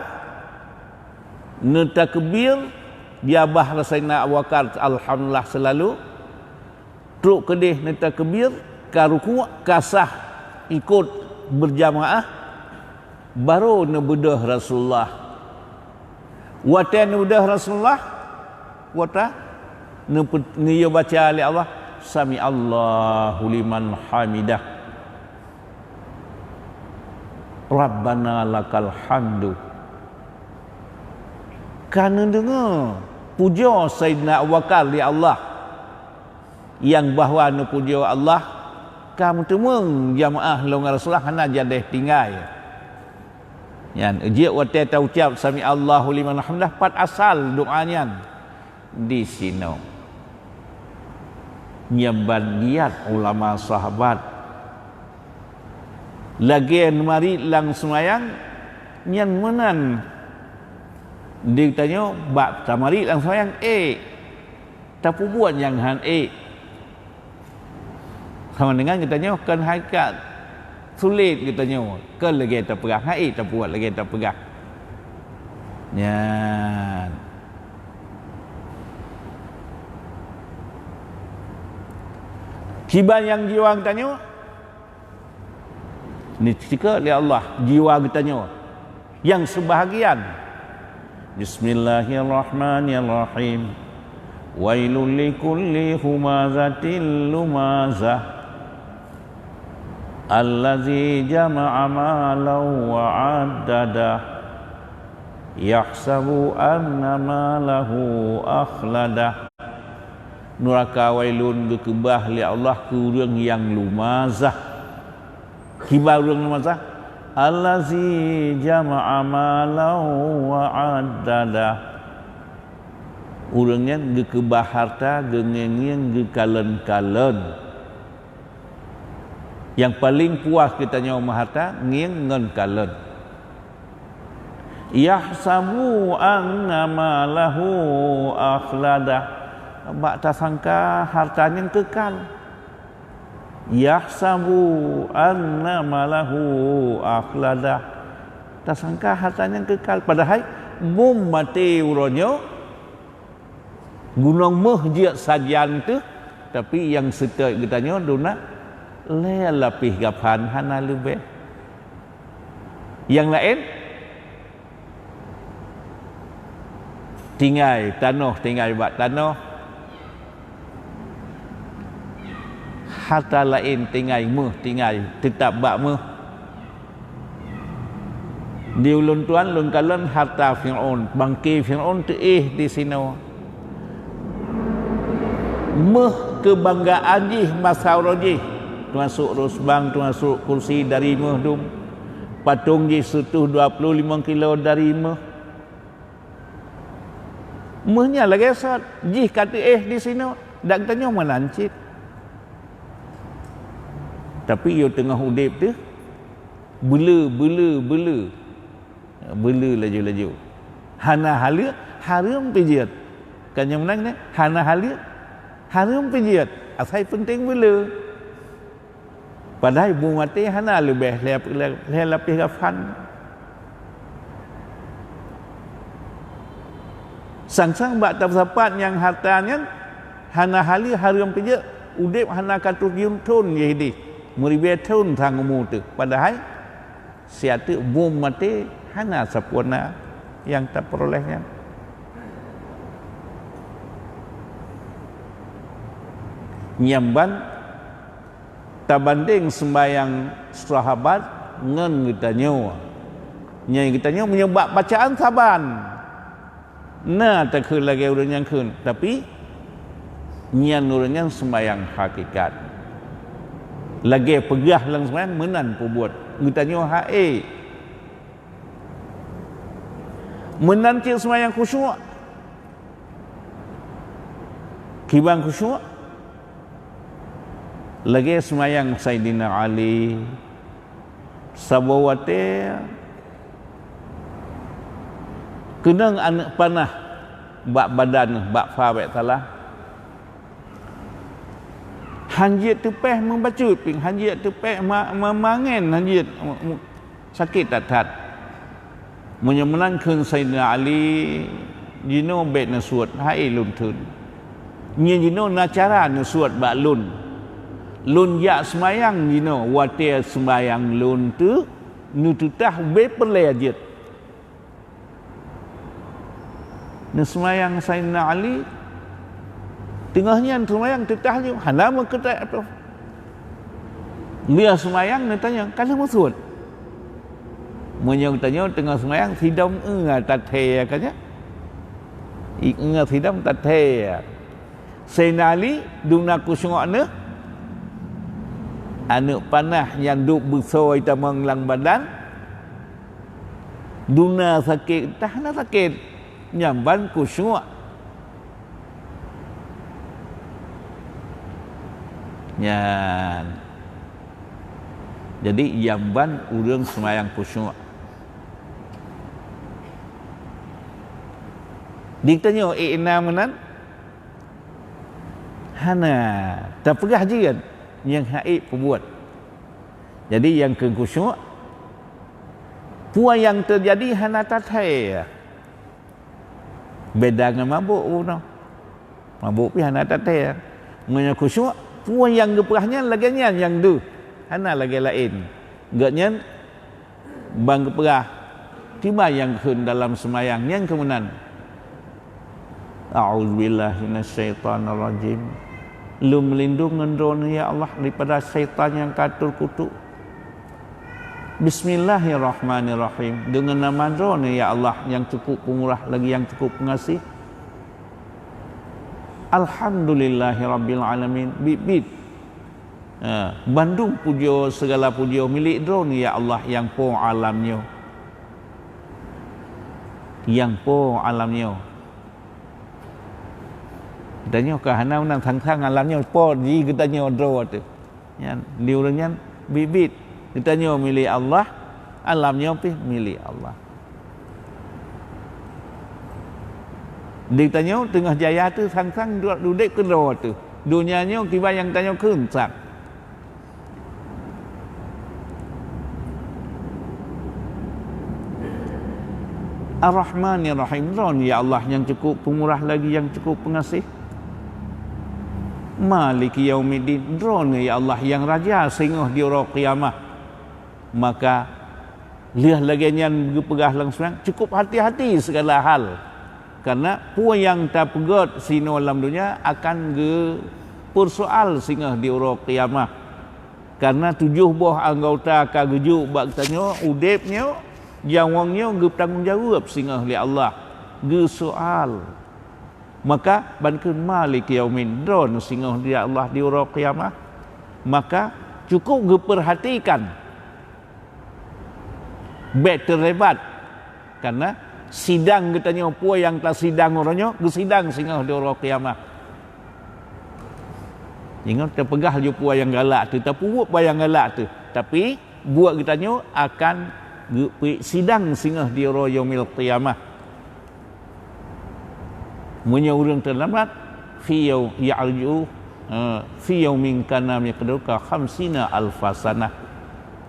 neutakbir, di babah Saidina Abu Bakar, alhamdulillah seulalu, trok keudeh neutakbir, ka rukuk, ka sah ikot beujamaah, barô neubeudôh Rasulullah. Watée neubeudôh Rasulullah, watée neupe-, neuyue baca lé Allah, "Sami'allahu liman hamidah. Rabbana lakal hamdu." Ka neudeungoe pujoe Saidina Abu Bakar lé Allah. Nyang bahwa neupujoe Allah, ka meuteumeung jamaah lôn ngon Rasulullah hana jadeh tinggai. Nyan, jeuet watée taucab "Sami'allahu liman hamidah", pat asal doá nyan? Disinoe. Nyan ban giat ulama sahabat. Lagée neumarit lam seumayang, nyan meunan. Di tanyoe bak tamarit lam seumayang, ék. Tapeubuet nyang han ék. Sama dengan geutanyoe kon hai ka sulet geutanyoe, kon lagée tapeugah, han ék tapeubuet lagée tapeugah. Nyan. Kiban nyang jiwa geutanyoe, neuceukeue lé Allah jiwa geutanyoe nyang seubahagian. Bismillahirrahmanirrahim. Wailul likulli humazatil lumazah. Allazi jama'a malan wa 'addadah. Yahsabu anna malahu akhladah. Nuraka Wailun geukeubah lé Allah keu ureuëng nyang lumazah. Kiban ureuëng lumazah, "Allazi jama'a malan wa 'addadah." Ureuëng nyan geukeubah harta, geungieng-ngieng, geukalon-kalon. Nyang paleng puas geutanyoe meuharta, ngieng ngon kalon. "Yahsabu anna malahu akhladah." Bak tasangka harta nyan keukal. Yahsabu anna malahu akhladah. Tasangka harta nyan kekal, padahai bum maté uroe nyoe, gunong méuh jeuet sajan teuh, tapi nyang seutôt geutanyoe duna lhée lapéh gafan hana leubeh. Nyang laén, tinggai tanoh, tinggai bak tanoh. Harta laén tinggai méuh, tinggai teutab bak méuh. Di ulôn tuan, lôn kalon harta Fir'aun, bangke Fir'aun teuéh di sinoe. Méuh keubanggaan jih masa uroe jih, teumasok rosbang, teumasok kursi dari méuh dum. Patong jih seutoh dua ploh limong kilo dari méuh. Méuh nyan lagée sot, jih ka teuéh di sinoe, dak geutanyoe meunan cit. Tapi yôh teungoh udeb teuh, beuleu, beuleu, beuleu. Beuleu laju-laju. Hana haleue, hareuem pih jeuet. Kan nyang meunan nyan, hana haleue, hareuem pih jeuet. Asai peunteng beuleu. Padahai bu maté hana leubeh lhée, lhée, lhée lapéh gafan. Sang-sang bak tapeusapat nyang harta nyan hana haleue, hareuem pih jeuet, udeb hana ka tujoh thon jih dih, meuribée thon sang umu teuh. Padahai siat teuk bum maté hana sapeue na nyang tapeuroléh nyan. Nyan ban tabandeng seumbahyang sahabat ngon geutanyoe. Nyan geutanyoe meunyoe bak bacaan saban, na takheun lagée ureuëng nyang kheun, tapi nyan ureuëng nyan seumbahyang hakikat. Lagée peugah lam seumbahyang meunan peubuet. Geutanyoe ha'é. Meunan cit seumbahyang khusyuk. Kiban khusyuk. Lagée seumbahyang Saidina Ali. Saboh watée keunong aneuëk panah bak badan, bak fa bék salah. Hanjeuet teupéh meubacut, hanjeuet teupéh ma-, ma-, mangén, hanjeuet sakét that-that. Meunyoe meunan kheun Saidina Ali, jinoe bék neusuet, hai lôn theun. Nyan jinoe na cara neusuet bak lôn. Lôn jak seumayang jinoe, watée seumayang lôn teuh neuteutah ubé peureulée jeuet. Neuseumayang Saidina Ali, teungoh nyan seumayang teutah laju, hana meukeudeh ateueh. Lheueh seumayang neutanyong, "Ka lheueh meusuet?" Meunyoe tanyoe teungoh seumayang, sidom eu that-that ka nyan. Ié sidom that-that. Saidina Ali dum na khusyuk neuh, aneuëk panah nyang duek beusoe tamong lam badan, dum na sakét, tah na sakét, nyan ban khusyuk. Nyan. Jadi, nyan ban ureuëng seumayang khusyuk. Ditanyoe, "Eh, na meunan?" Hana, tapeugah jeuet nyang haiek peubuet. Jadi, nyang keu khusyuk, peue nyang teujadi hana tathée. Beda ngon mabök bunoe. Mabök pih hana tathée. Meunyoe khusyuk, peue nyang geupeugah nyan lagée nyan nyang deuh, hana lagée laén. Gobnyan ban geupeugah, kiban nyang kheun dalam seumayang nyan keu meunan, "A'udzubillahi minasyaitonirrajim." Lôn meulindong ngon Droeneuh, ya Allah, daripada syaitan nyang ka teukutuk. Bismillahirrahmanirrahim. Deungon nama Droeneuh, ya Allah, nyang cukup peumurah lagi nyang cukup peungaséh. Alhamdulillahirabbil alamin. Biet-biet. Ha, bandum pujoe, sigala pujoe milék Droeneuh, ya Allah, nyang po alam nyoe. Nyang po alam nyoe. Geutanyoe ka hana meunan, sang-sang alam nyoe po di geutanyoe droe teuh. Nyan, di ureuëng nyan biet-biet. Geutanyoe milék Allah, alam nyoe pih milék Allah. Di tanyoe teungoh jaya teuh sang-sang duek udeb keudroe teuh. Donya nyoe kiban nyang tanyoe kheun sang. Ar-Rahmanir Rahim, Droeneuh ya Allah nyang cukup peumurah lagi, nyang cukup peungaséh. Maliki Yaumiddin, Droeneuh ya Allah nyang raja singoh di uroe kiamah. Maka lheueh lagée nyan geupeugah langsung, cukup hati-hati segala hal. Karena peue nyang tapeugét sinoe lam donya akan geupeusoal singoh di uroe kiamah. Karena tujoh boh anggota ka geujok bak geutanyoe, udeb nyoe, nyawöng nyoe geutanggong jaweueb singoh lé Allah, geusoal. Maka ban kheun Maliki Yaumiddin, Droeneuh singoh lé Allah di uroe kiamah. Maka cukup geupeurhatikan. Bék teurebat, karena sidang geutanyoe, peue nyang tasidang uroe nyoe, geusidang singoh di uroe kiamah. Ingat, tapeugah laju peue nyang galak teuh, tapeubuet peue nyang galak teuh, tapi buet geutanyoe akan geupeusidang singoh di uroe Yaumil Qiyamah. Meunyoe ureuëng teurlambat, fi yau-, ya'riju, eh, fi yaumin kana miqdaruhu khamsina alfa sanah.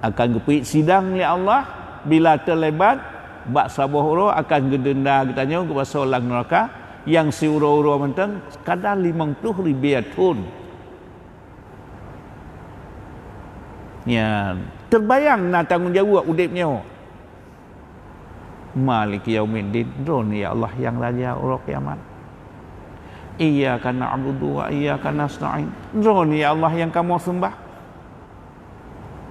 Akan geupeusidang lé Allah bila teurlambat bak saboh uroe, akan geudenda geutanyoe geupasoe lam neuraka nyang siuroe-uroe mantong sekadar limong ploh ribée thon. Nyan, teubayang na tanggong jaweueb udeb nyoe. Maliki yaumiddin, Droeneuh ya Allah nyang raja uroe kiamat. Iyyaka na'budu wa iyyaka nasta'in. Droeneuh ya Allah nyang kamoe seumbah.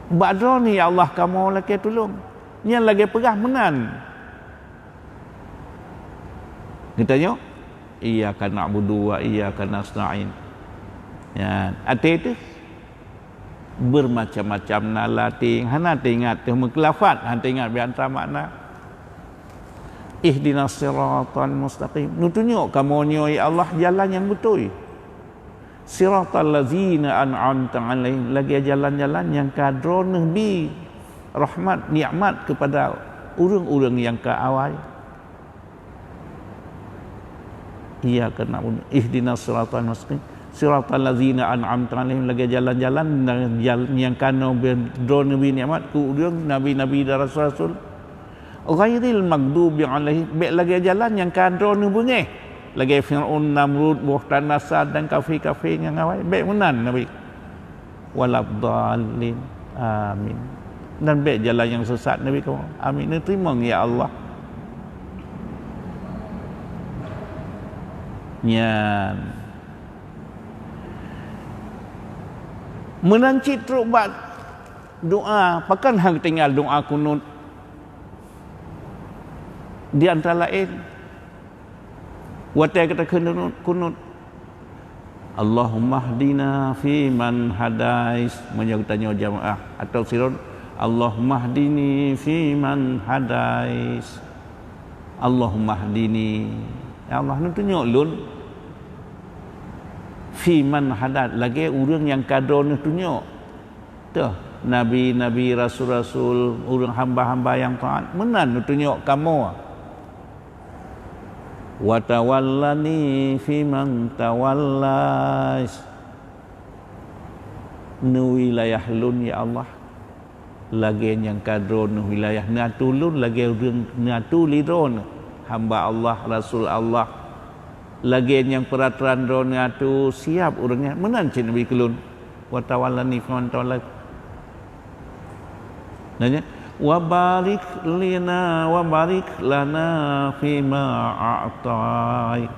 Bak Droeneuh ya Allah kamoe lakée tulông. Nyan lagée peugah meunan. Geutanyoe, iyyaka na'budu wa iyyaka nasta'in. Nyan, até teuh. Bermacam-macam na lateng, hana teuingat teuh meukeulafat, hana teuingat biasa makna. Ihdinas siratal mustaqim. Neutunyok kamoe nyoe, ya Allah, jalan nyang beutôi. Siratal ladzina an'amta 'alaihim, lagée jalan-jalan nyang ka Droeneuh bi rahmat, nikmat kepada ureuëng-ureuëng nyang ka awai. Iyyaka na'budu, ihdinas siratal mustaqim, siratal ladzina an'amta 'alaihim, lagée jalan-jalan nyang, nyang ka Droeneuh bi nikmat keu ureuëng nabi-nabi dan rasul-rasul. Ghairil maghdubi 'alaihim, bék lagée jalan nyang ka Droeneuh beungéh, lagée Fir'aun, Namrud, Bukhtanasar dan kafé-kafé nyang awai, bék meunan Nabi. Waladdallin. Amin. Dan bék jalan nyang sesat Nabi kamoe. Amin. Neuteurimong, ya Allah. Nyan. Meunan cit trok bak doa, pakon han geutinggai doa kunut. Di antara laén, watée geutakheun kunut, Allahummahdina fiman hadais, meunyoe geutanyoe jamaah atau sidroe, Allahummahdini fiman hadais. Allahummahdini. Ya Allah, neutunyok lôn fiman hadait, lagée ureuëng nyang ka Droeneuh tunyok. Teuh, nabi-nabi, rasul-rasul, ureuëng hamba-hamba nyang taát, meunan neutunyok kamoe. Wa tawallani fiman tawallais. Neuwilayah lôn, ya Allah, lagée nyang ka Droeneuh wilayah, neuatoe lôn lagée ureuëng neuatoe lé Droeneuh, hamba Allah, rasul Allah. Lagée nyang peuratoran Droeneuh neuatoe siab ureuëng nyan, meunan cit Nabi keu lôn. Wa tawallani fiman tawallait. Nanya, wa barik lana, wa barik lana fima a'tait.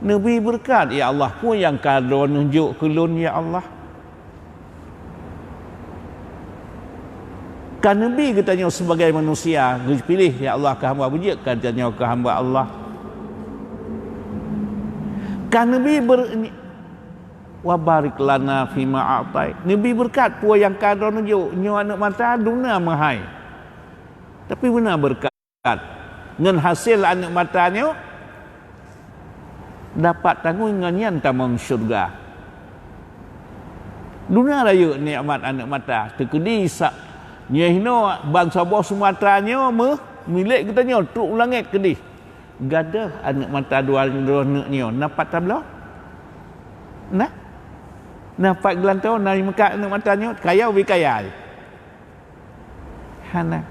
Neubi beureukat, ya Allah, peue nyang ka Droeneuh jok keu lôn, ya Allah. Ka neubi geutanyoe sibagai manusia, geupiléh, ya Allah, keu hamba beujeuet, ka geutanyoe keu hamba Allah. Ka neubi ber-, Wa barik lana fima a'tait. Neubi beureukat peue nyang ka Droeneuh jok. Nyoe aneuëk mata duna meuhai, tapi beuna beureukat. Ngon hasé aneuëk mata nyoe dapat tanggong ngon nyan tamong syeuruga. Duna rayeuk nikmat aneuëk mata, teukeudi sa-, nyoe hinoe bansaboh Sumatra nyoe meuh milék geutanyoe trok u langét keudeh. Gadôh aneuëk mata dua droeneuh nyoe na pat tabloe? Na? Na pat geulantoe na meukat aneuëk mata nyoe? Kaya ubé kaya? Hana.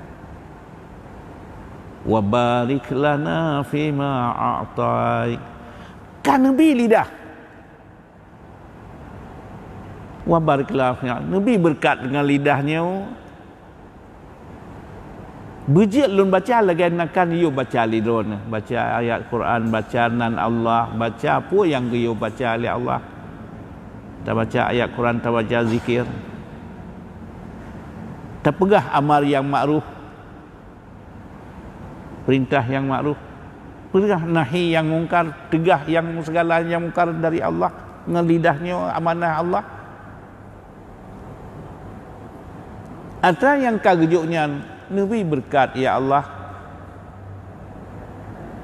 Wa barik lana fima a'tait. Ka neubi lidah. Wa barik lana fima, neubi beureukat deungon lidah nyoe. Beujeuet lôn baca lagée na ka neuyue baca lé droeneuh. Baca ayat Quran, baca nan Allah, baca peue nyang geuyue baca lé Allah. Tabaca ayat Quran, tabaca zikir. Tapeugah amar nyang makruf, peurintah nyang makruf, peugah nahi nyang mungkar, teugah nyang sigala nyang mungkar dari Allah, ngon lidah nyoe amanah Allah. Atra nyang ka geujok nyan neubi beureukat, ya Allah.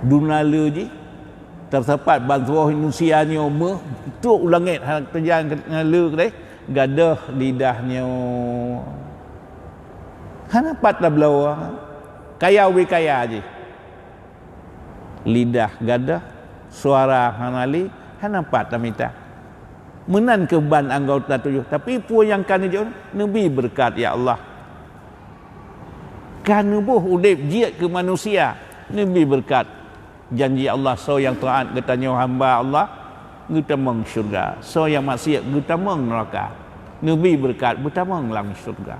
Duna le jih, teusapat bantuoh manusia nyoe meuh, trok u langét hana teujan ngon le keudeh, gadôh lidah nyoe. Hana pat tabloe, kaya ubé kaya jih. Lidah gadôh, suara hana lé, hana pat tamita. Meunan keuh ban anggota tujoh, tapi peue nyang ka neujok neubi beureukat, ya Allah. Ka neuboh udeb jeuet keu manusia, neubi beureukat. Janji Allah, soe nyang taát geutanyoe hamba Allah, geutamong syeuruga. Soe nyang maksiet geutamong neuraka. Neubi beureukat beutamong lam syeuruga.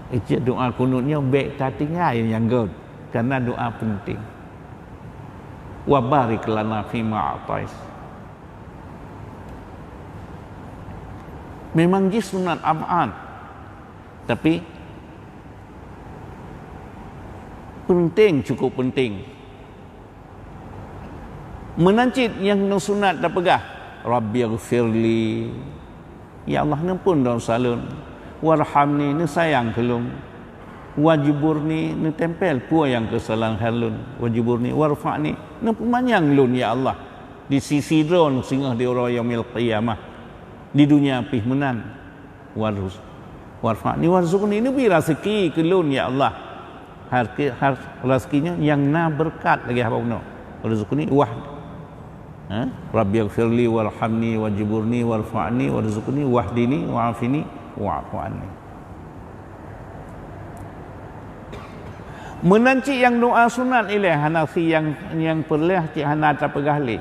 Ijak doa kunut nyoe bék tatinggai nyang gét, karena doa penting. Wa barik lana fima a'tait. Memang jih sunat ab'ad, tapi penting, cukup penting. Meunan cit nyang neusunat tapeugah, "Rabbighfirli." Ya Allah, neumpun desya lôn. "Warhamni," neusayang keu lôn. "Wajburni," neutempel peue nyang keusalahan lôn. "Wajburni, warfa'ni," neupeumanyang lôn, ya Allah, di sisi Droeneuh singoh di uroe yaumil qiyamah. Di dunia pih meunan. Warz-, warfa'ni warzuqni, neubi raseuki keu lôn, ya Allah. Har-, har-, raseuki nyoe nyang na beureukat lagée haba bunoe. Warzuqni wah-, ha? Rabbighfirli warhamni wajburni warfa'ni warzuqni wahdini wa'afini wa'fu anni. Meunan cit nyang doa sunat ilée hana si nyang, nyang peureulée cit hana tapeugah lé.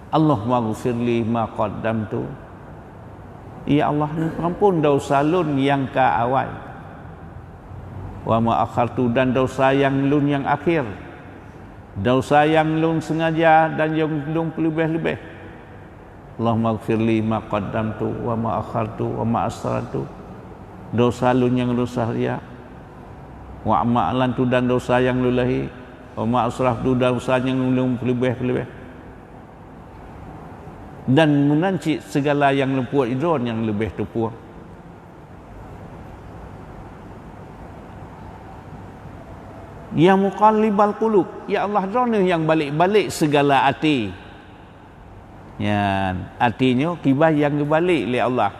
Allahummaghfirli ma qaddamtu. Ya Allah, neuampon desya lôn nyang ka awai. Wa ma akhartu, dan desya nyang lôn nyang akhé. Desya nyang lôn seungaja dan nyang lôn peuleubeh-leubeh. Allahummaghfirli ma qaddamtu wa ma akhartu wa ma asrartu. Desya lôn nyang lôn seungaja. Wa ma a'lantu, dan desya nyang lôn lahé. Wa ma asraftu, dan desya nyang lôn peuleubeh-leubeh. Dan meunan cit sigala nyang lôn peubuet droe nyang leubeh teupeue. Ya muqallibal qulub, ya Allah, Droeneuh nyang balek-balek sigala até. Nyan, até nyoe kiban nyang geubalek lé Allah.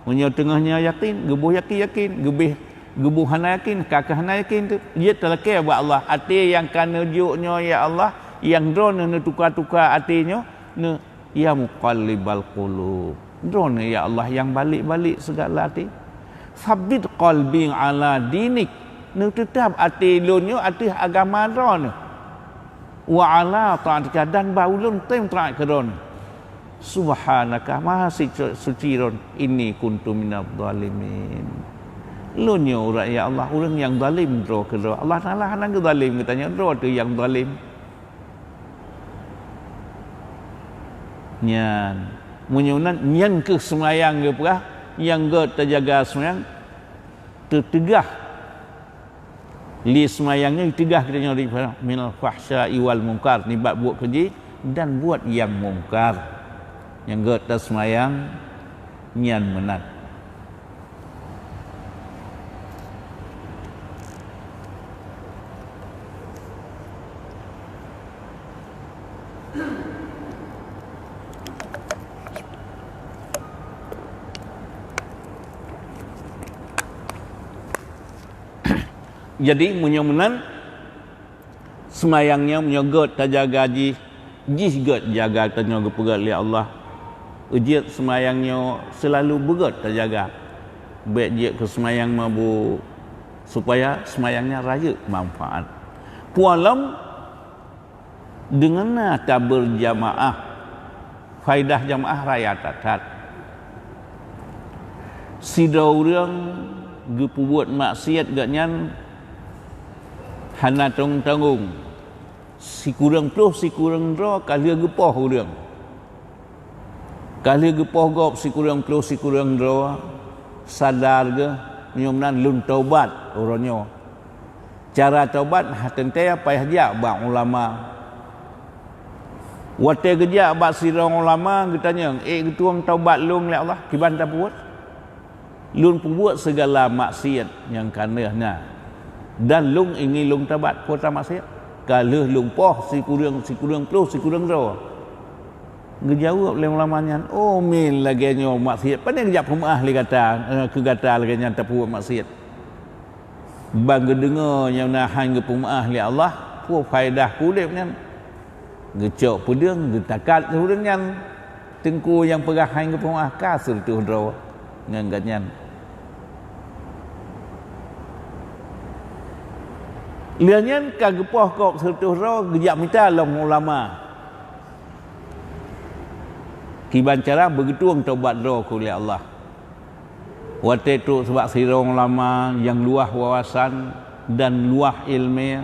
Meunyoe teungoh nyoe yakin, geuboh yakin-yakin, geubeh, geuboh hana yakin, ka keuh hana yakin teuh, jeuet talakée bak Allah. Até nyang ka neujok nyoe, ya Allah, nyang Droeneuh neutuka-tuka até nyoe, neu-, ya muqallibal qulub. Droeneuh, ya Allah, nyang balek-balek sigala até. Sabbit qalbi ala dinik. Neuteutab até lôn nyoe ateueh agama Droeneuh. Wa ala taatika, dan bak ulôn tem taat keu Droeneuh. Subhanaka, maha suci, suci Droeneuh, inni kuntu minadh dhalimin. Lôn nyoe uroe, ya Allah, ureuëng nyang zalim droe keu Droe. Allah Taala hana geuzalim geutanyoe, Droe teuh nyang zalim. Nyan, meunyoe nan, nyan keuh seumayang geupeugah, nyang gét tajaga seumayang, teuteugah. Lé seumayang nyoe teugah geutanyoe daripada minal fahsya'i wal munkar, nibak buet keujih dan buet nyang mungkar. Nyang gét taseumayang nyan meunan. Jadi, meunyoe meunan, seumayang nyoe meunyoe gét tajaga jih, jih gét jaga tanyoe geupeugét lé Allah. Jeuet seumayang nyoe seulalu beugét tajaga. Bék jeuet keu seumayang mabök. supaya seumayang nyan rayeuk manfaat. Pualom deungon na tabeurjamaah, faidah jamaah raya that-that. Sidroe ureuëng geupeubuet maksiat, gobnyan hana tanggong-tanggong. Sikureueng ploh sikureueng droe ka lheueh geupoh ureuëng. Ka lheueh geupoh gob sikureueng ploh sikureueng droe, sadar geuh, meunyoe meunan lôn taubat uroe nyoe. Cara taubat ha teuntée payah jak bak ulama. Watée geujak bak sidroe ulama, geutanyong, "Ék geutueng taubat lôn lé Allah, kiban tapeubuet?" "Lôn peubuet sigala maksiat nyang ka lheueh na, dan lôn ingin lôn taubat." "Peue ta maksiat?" "Ka lheueh lôn poh sikureueng, sikureueng ploh sikureueng droe." Geujaweueb lé ulama nyan, "Oh, min lagée nyoe maksiat, pane geujak peumeuáh lé gata, eh, keu gata lagée nyan tapeubuet maksiat? Ban geudeungoe nyang na han geupeumeuáh lé Allah, peue faedah keu udeb nyan?" Geucok peudeueng, geutakat ureuëng nyan. Teungku nyang peugah han geupeumeuáh ka sireutôh droe ngon gobnyan. Lheueh nyan ka geupoh gob sireutôh droe, geujak mita lom ulama kiban cara beugeutueng taubat droe keu lé Allah. Watée trok bak sidroe ulama nyang luwah wawasan dan luwah iéleumé,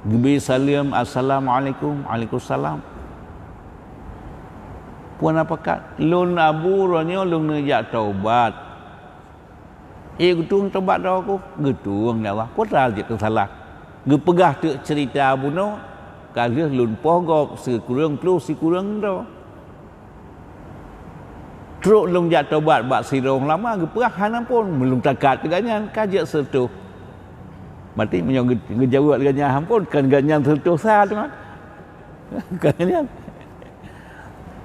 geubri saleuem, "Assalamualaikum." "Waalaikumsalam." "Peue na pakat?" "Lôn Abu, uroe nyoe lôn neujak taubat." "Ék geutueng taubat droe?" "Geutueng, ya Allah." "Peue ta jeuet keu salah?" Geupeugah teuk ceurita bunoe, "Ka lheueh lôn poh gob sikureueng ploh sikureueng droe. Trok lôn jak taubat bak sidroe ulama, geupeugah hana phon, meulôn takat gobnyan ka jeuet sireutôh." Berarti meunyoe geu-, geujaweueb gobnyan hana phon, kon gobnyan sireutôh sa teuma. Kon gobnyan.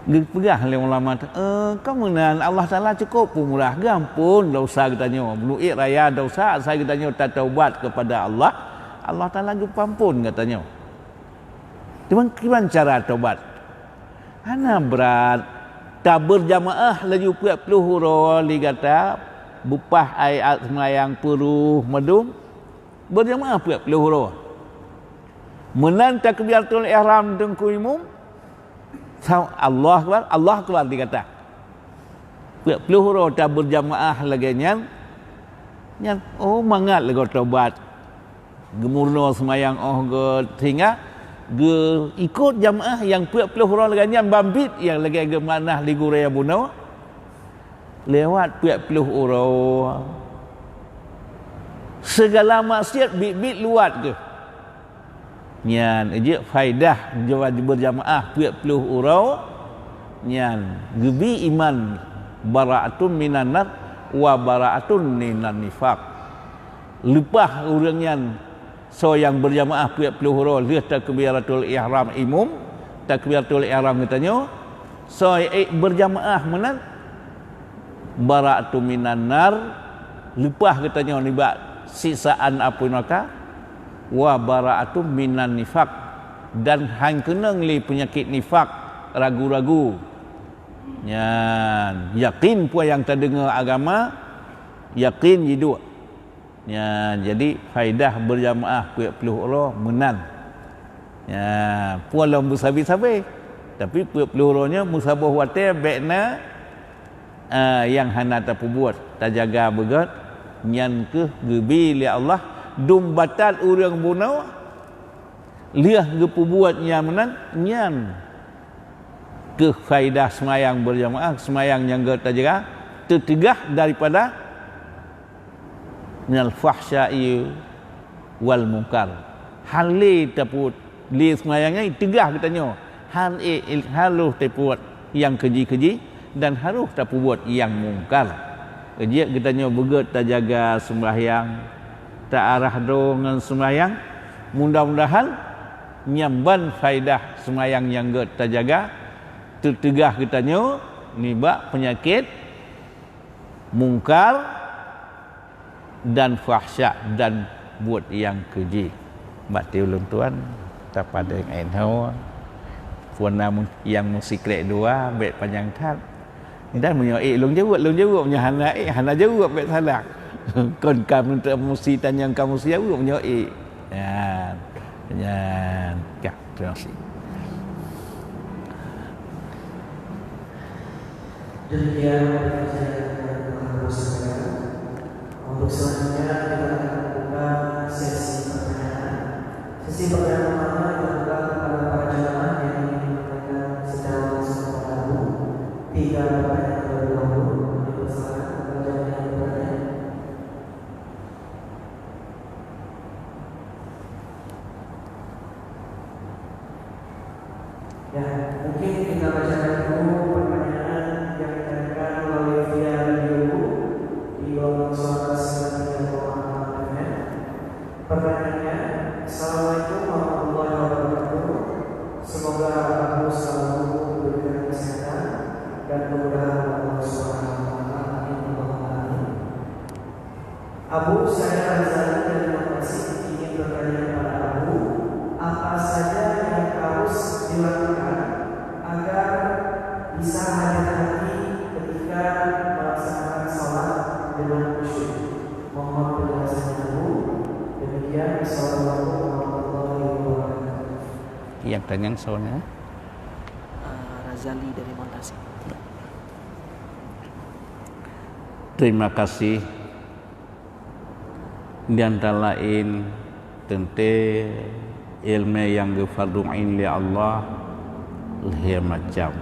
Geupeugah lé ulama, "Eh, ka meunan, Allah Taala cukôp peumurah, geuamphon desya geutanyoe. Meunurot raya desya, asai geutanyoe tataubat keupada Allah, Allah Taala geupeuamphon geutanyoe." Teuma kiban cara taubat? Hana brat. Tabeurjamaah laju peuet ploh uroe lé gata, beupah ayat seumayang peuruh mandum, beurjamaah peuet ploh uroe. Meunan takbiratul ihram teungku imum, sa-, Allahu Akbar, Allahu Akbar di gata. Peuet ploh uroe tabeurjamaah lagée nyan, nyan, oh, mangat lagée taubat. Geumeurunoe seumayang óh geuh sehingga geuikot jamaah nyang peuet ploh uroe lagée nyan ban biet nyang lagée geumanah lé gurée bunoe. Lewat peuet ploh uroe, sigala maksiat biet-biet luwat geuh. Nyan jeuet faedah jeuet beurjamaah peuet ploh uroe, nyan geubi iman, bara'atun minan nar wa bara'atun minan nifaq. Leupah ureuëng nyan, soe nyang beurjamaah peuet ploh uroe lheueh takbiratul ihram imum, takbiratul ihram geutanyoe, soe, eh, beurjamaah meunan, bara'atun minan nar, leupah geutanyoe nibak siksaan apui neuraka, wa bara'atun minan nifaq, dan han keunong lé peunyakét nifak, ragu-ragu. Nyan, yakin peue nyang tadeungoe agama, yakin jiduek. Nyan, jadi faedah beurjamaah peuet ploh uroe meunan. Nyan, peue lom beusabe-sabe. Tapi peuet ploh uroe nyoe meusaboh watée bék na, ah, nyang hana tapeubuet, tajaga beugét, nyan keuh geubi lé Allah dum batat ureuëng bunoe lheueh geupeubuet nyang meunan, nyan keuh faedah seumayang beurjamaah, seumayang nyang gét tajaga, teuteugah daripada minal fahsya'i wal munkar. Hana lé tapeubuet lé seumayang nyan, teugah geutanyoe, han, eh, han lheueh tapeubuet nyang keuji-keuji dan harôh tapeubuet nyang mungkar. Jeuet geutanyoe beugét tajaga seumbahyang, taarah droe ngon seumbahyang. Mudah-mudahan nyan ban faedah seumbahyang nyang gét tajaga, teuteugah geutanyoe nibak peunyakét mungkar dan fahsya dan buet nyang keuji. Bak ti ulôn tuan, tapadeng inoe, peue na mu-, nyang meusikrek dua, bék panyang that. Dan meunyoe ék lôn jaweueb, lôn jaweueb, meunyoe hana ék, hana jaweueb, bék salah. Kon ka meunteuk musi tanyong ka musi aweuek meunyoe ék. Nyan. Nyan. Ka, terima kasih. Demikian pengajian yang telah Bapak sampaikan. Untuk selanjutnya, kita akan membuka sesi pertanyaan. Sesi pertanyaan pertama kita buka kepada para jamaah yang ingin menanyakan secara langsung kepada Abu. Tiga pertanyaan terlebih dahulu. Kami persilakan kepada jamaah yang bertanya. Ya, mungkin kita bacakan dulu pertanyaan yang ditanyakan melalui via radio di gelombang suara sembilan tiga koma enam F M. Pertanyaannya, "Assalamualaikum warahmatullahi wabarakatuh. Semoga Abu selalu diberikan kesehatan dan kemudahan oleh Allah Subhanahu wa Taala. Amin, Allahumma amin." Abu, saya Razali dari Bekasi ingin bertanya kepada Abu, apa saja yang harus dilakukan agar bisa hadir hati ketika melaksanakan salat dengan khusyuk? Mohon penjelasannya, Abu. Demikian, Assalamualaikum warahmatullahi wabarakatuh. Yang tanya soalnya? Ah, Razali dari Montasi. Terima kasih. Di antara laén, teuntée iéleumé nyang geufardu ain lé Allah lhée macam.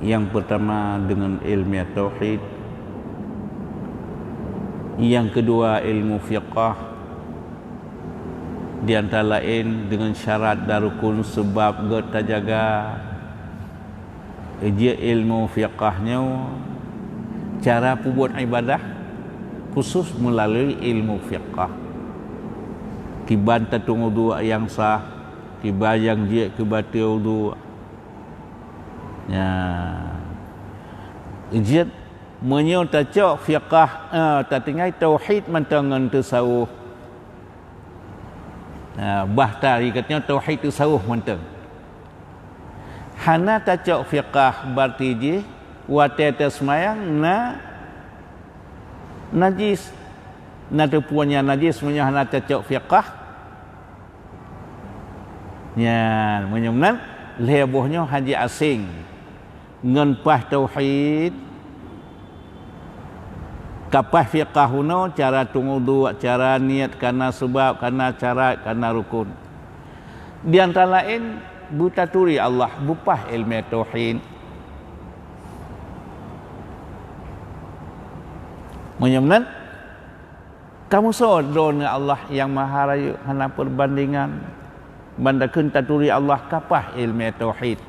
Nyang peurtama deungon iéleumé tauhid, nyang keudua ilmu fiqah, di antara laén deungon syarat dan rukun seubab gét tajaga. Jeuet ilmu fiqah nyoe cara peubuet ibadah khusus meulalu ilmu fiqah. Kiban tatueng udue nyang sah, kiban nyang jeuet keu bateue udue. Nya. Jeuet meunyoe tacok fiqah, eh, tatinggai tauhid mantong ngon tasawuf. Nah, bah tari katnyoe tauhid tasawuf mantong. Hana tacok fiqah, berarti jih watée taseumayang na najis. Na teupeue nyang najis meunyoe hana tacok fiqah. Nyan, meunyoe meunan, lhée boh nyoe hana jiaséng ngon paih tauhid, ka paih fiqah unoe, cara tueng udue, cara niet, kana seubab, kana syarat, kana rukun. Di antara laén, beutaturi Allah, beupaih iéleumé tauhid. Meunyoe meunan, kamoe soe droeneuh Allah nyang Maha Rayeuk, hana peureubandingan. Ban takheun taturi Allah ka paih iéleumé tauhid.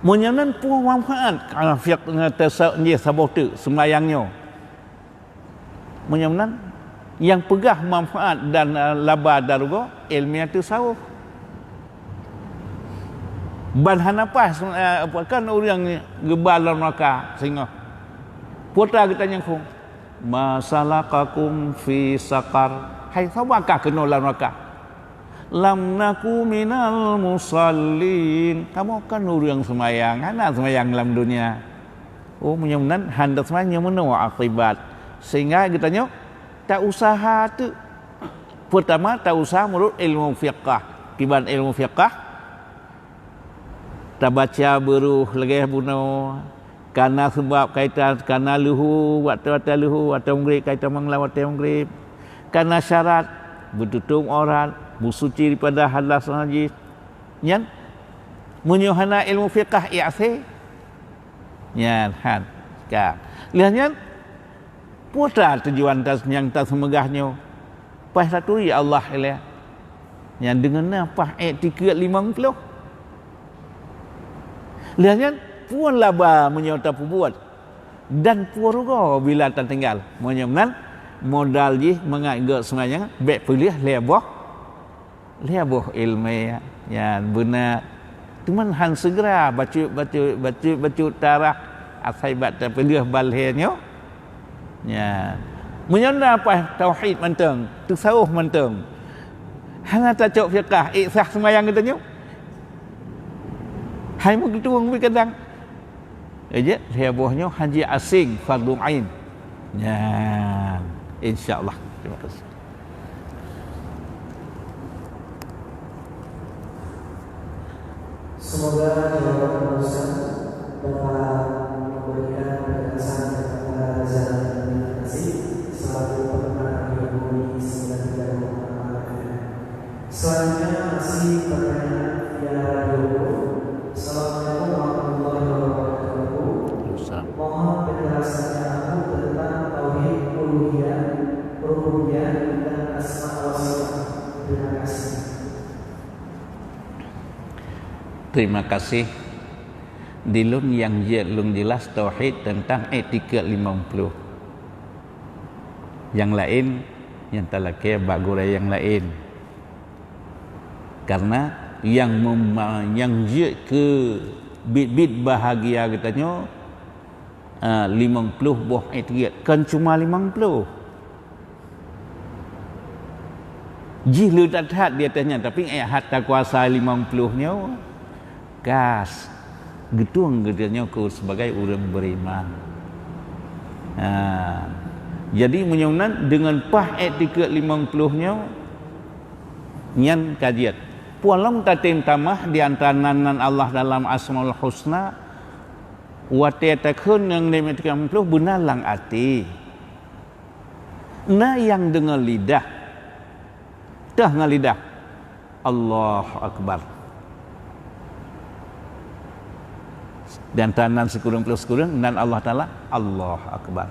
Meunyoe nan peue manfaat, ah, fiqh, eh, tasa-, jih saboh teuk seumayang nyoe. Meunyoe nan nyang peugah manfaat dan, eh, laba darugoe, iéleumé tasawuf. Ban hana paih, eh, apa kan ureuëng geuba lam neuraka singoh. Peue ta geutanyong kheun, "Ma salakakum fi saqar?" Hai, soe ba kah keunoe lam neuraka? "Lam naku minal musallin." Kamoe kan ureuëng seumayang, hana seumayang lam dunia. Oh, meunyoe meunan, hana seumayang nyoe meunoe akibat. Sehingga geutanyoe ta-useuha teuk. Peurtama, ta-useuha meunurot ilmu fiqah. Kiban ilmu fiqah, tabaca beurôh lagée bunoe, kana seubab kaitan, kana leuhô, watée-watée leuhô, watée meugrib, kaitan mangat watée meugrib, kana syarat, beututôb aurat, beusuci daripada hadas najis. Nyan, meunyoe hana ilmu fiqah, iasé. Nyan, han. Ka. Lheueh nyan, peue ta tujuan ta-, nyang taseumeugah nyoe? Paih taturi Allah ilée. Nyan deungon na paih ék tikeue limong ploh. Lheueh nyan, peue laba meunyoe tapeubuet? Dan peue rugoe bila tatinggai? Meunyoe meunan, modal jih mangat gét seumayang, bék peuleueh lhée boh, lhée boh iéleumé nyan beuna. Teuma han seugera bacut-bacut, bacut-bacut tarah asai bak tapeuleueh ban lhée nyoe. Nyan. Meunyoe na paih tauhid mantong, tasawuf mantong, hana tacok fiqah, ék sah seumayang geutanyoe? Hai meugeuteueng bri kadang. Ejek, lhèe boh nyoe haji asing, fardu ain. Nyan, insya Allah. Terima kasih. Semoga jawaban Ustaz dapat memberikan penjelasan kepada Zainal Abidin Nasi selaku pendengar Radio Bumi sembilan tiga koma enam F M. Selanjutnya masih pertanyaan via Radio Bumi. Assalamualaikum warahmatullahi wabarakatuh. Waalaikumsalam. Mohon penjelasannya Abu tentang tauhid uluhiyah, rububiyah, dan asma wa sifat. Terima kasih. Terima kasih. Di lôn nyang jeuet lôn jeulaih tauhid teuntang iktikad limong ploh. Nyang laén, nyang talakée bak gurée nyang laén. Karna nyang mema-, nyang jeuet keu biet-biet bahagia geutanyoe, ah, limong ploh boh iktikad, kon cuma limong ploh. Jih le that-that di ateueh nyan, tapi éh that takuasa limong ploh nyoe, kas geutueng geutanyoe keu sebagai ureuëng beriman. Ha. Jadi meunyoe nan deungon paih iktikad limong ploh nyoe, nyan ka jeuet. Peue lom tatem tamah di antara nan-nan Allah dalam Asmaul Husna, watée takheun ngon limong ploh beuna lam até. Na nyang deungon lidah. Teuh ngon lidah. Allahu Akbar. Dan ta-, nan sikureueng ploh sikureueng, nan Allah Taala, Allahu Akbar.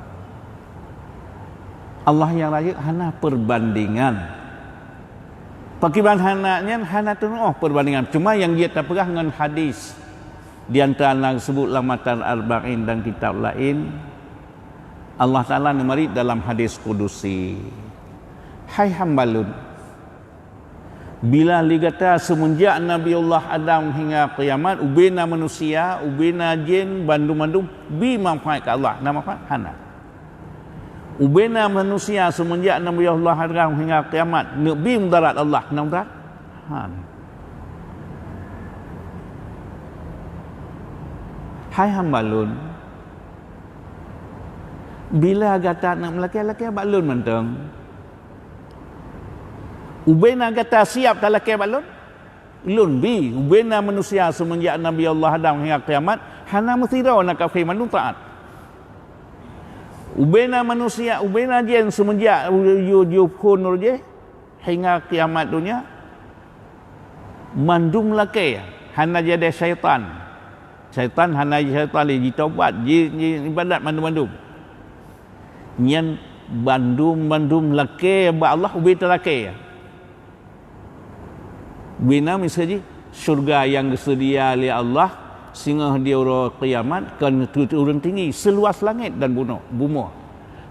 Allah nyang rayeuk hana perbandingan. Pakriban hana nyan, hana teunoh perbandingan. Cuma nyang jeuet tapeugah ngon hadis. Di antara na geuseubut lam Matan Arba'in dan kitab laén, Allah Taala neumarit dalam hadis kudusi, "Hai hamba Lôn, bila lé gata seumeunjak Nabiullah Adam hingga kiamat, ubena manusia, ubena jén, bandum-bandum, bi manfaat keu Allah, na manfaat? Hana. Ubena manusia seumeunjak Nabiullah Adam hingga kiamat, neubi mudarat Allah, na mudarat? Hana. Hai hamba Lôn, bila gata neuk meulakée, lakée bak Lôn mantong. Ubena gata siab talakée bak Lôn, Lôn bi. Ubena manusia seumeunjak Nabiullah Adam hingga kiamat, hana meusidroe na kafé, mandum taát. Ubena manusia, ubena jén seumeunjak yue, yue phon roh jih hingga kiamat donya, mandum lakée, hana jadi syaitan. Syaitan hana syaitan lé, jitobat, ji, ji ibadat mandum-mandum. Nyan bandum-bandum lakée bak Allah, ubé talakée. Bina miseue jih, syurga nyang geuseudia lé Allah singoh di uroe kiamat kon keu ureuëng tinggi, seuluas langét dan bunoe, bumoe.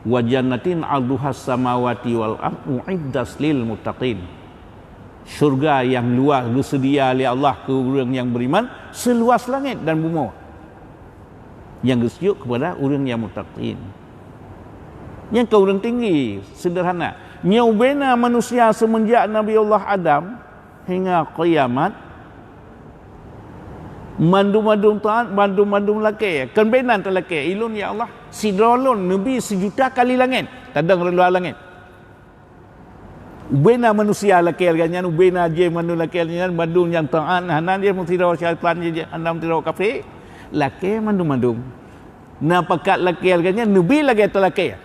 "Wa jannatin 'arduhas samawati wal ard u'iddat lil muttaqin." Syurga nyang luas geuseudia lé Allah keu ureuëng nyang beriman, seuluas langét dan bumoe. Nyang geuseujuk keupada ureuëng nyang muttaqin. Nyang keu ureuëng tinggi, seudeurhana. Nyoe ubena manusia seumeunjak Nabiullah Adam hingga kiamat, mandum-mandum taát, mandum-mandum lakée. Kon bena talakée, ilôn, ya Allah, sidroe lôn neubi seujuta kali langét, tadong rot luwa langét. Ubena manusia lakée lagée nyan, ubena jén mandum lakée lagée nyan, mandum nyang taát, hana jih meusidroe syaitan, jih hana meusidroe kafé, lakée mandum-mandum. Na pakat lakée lagée nyan, neubi lagée talakée.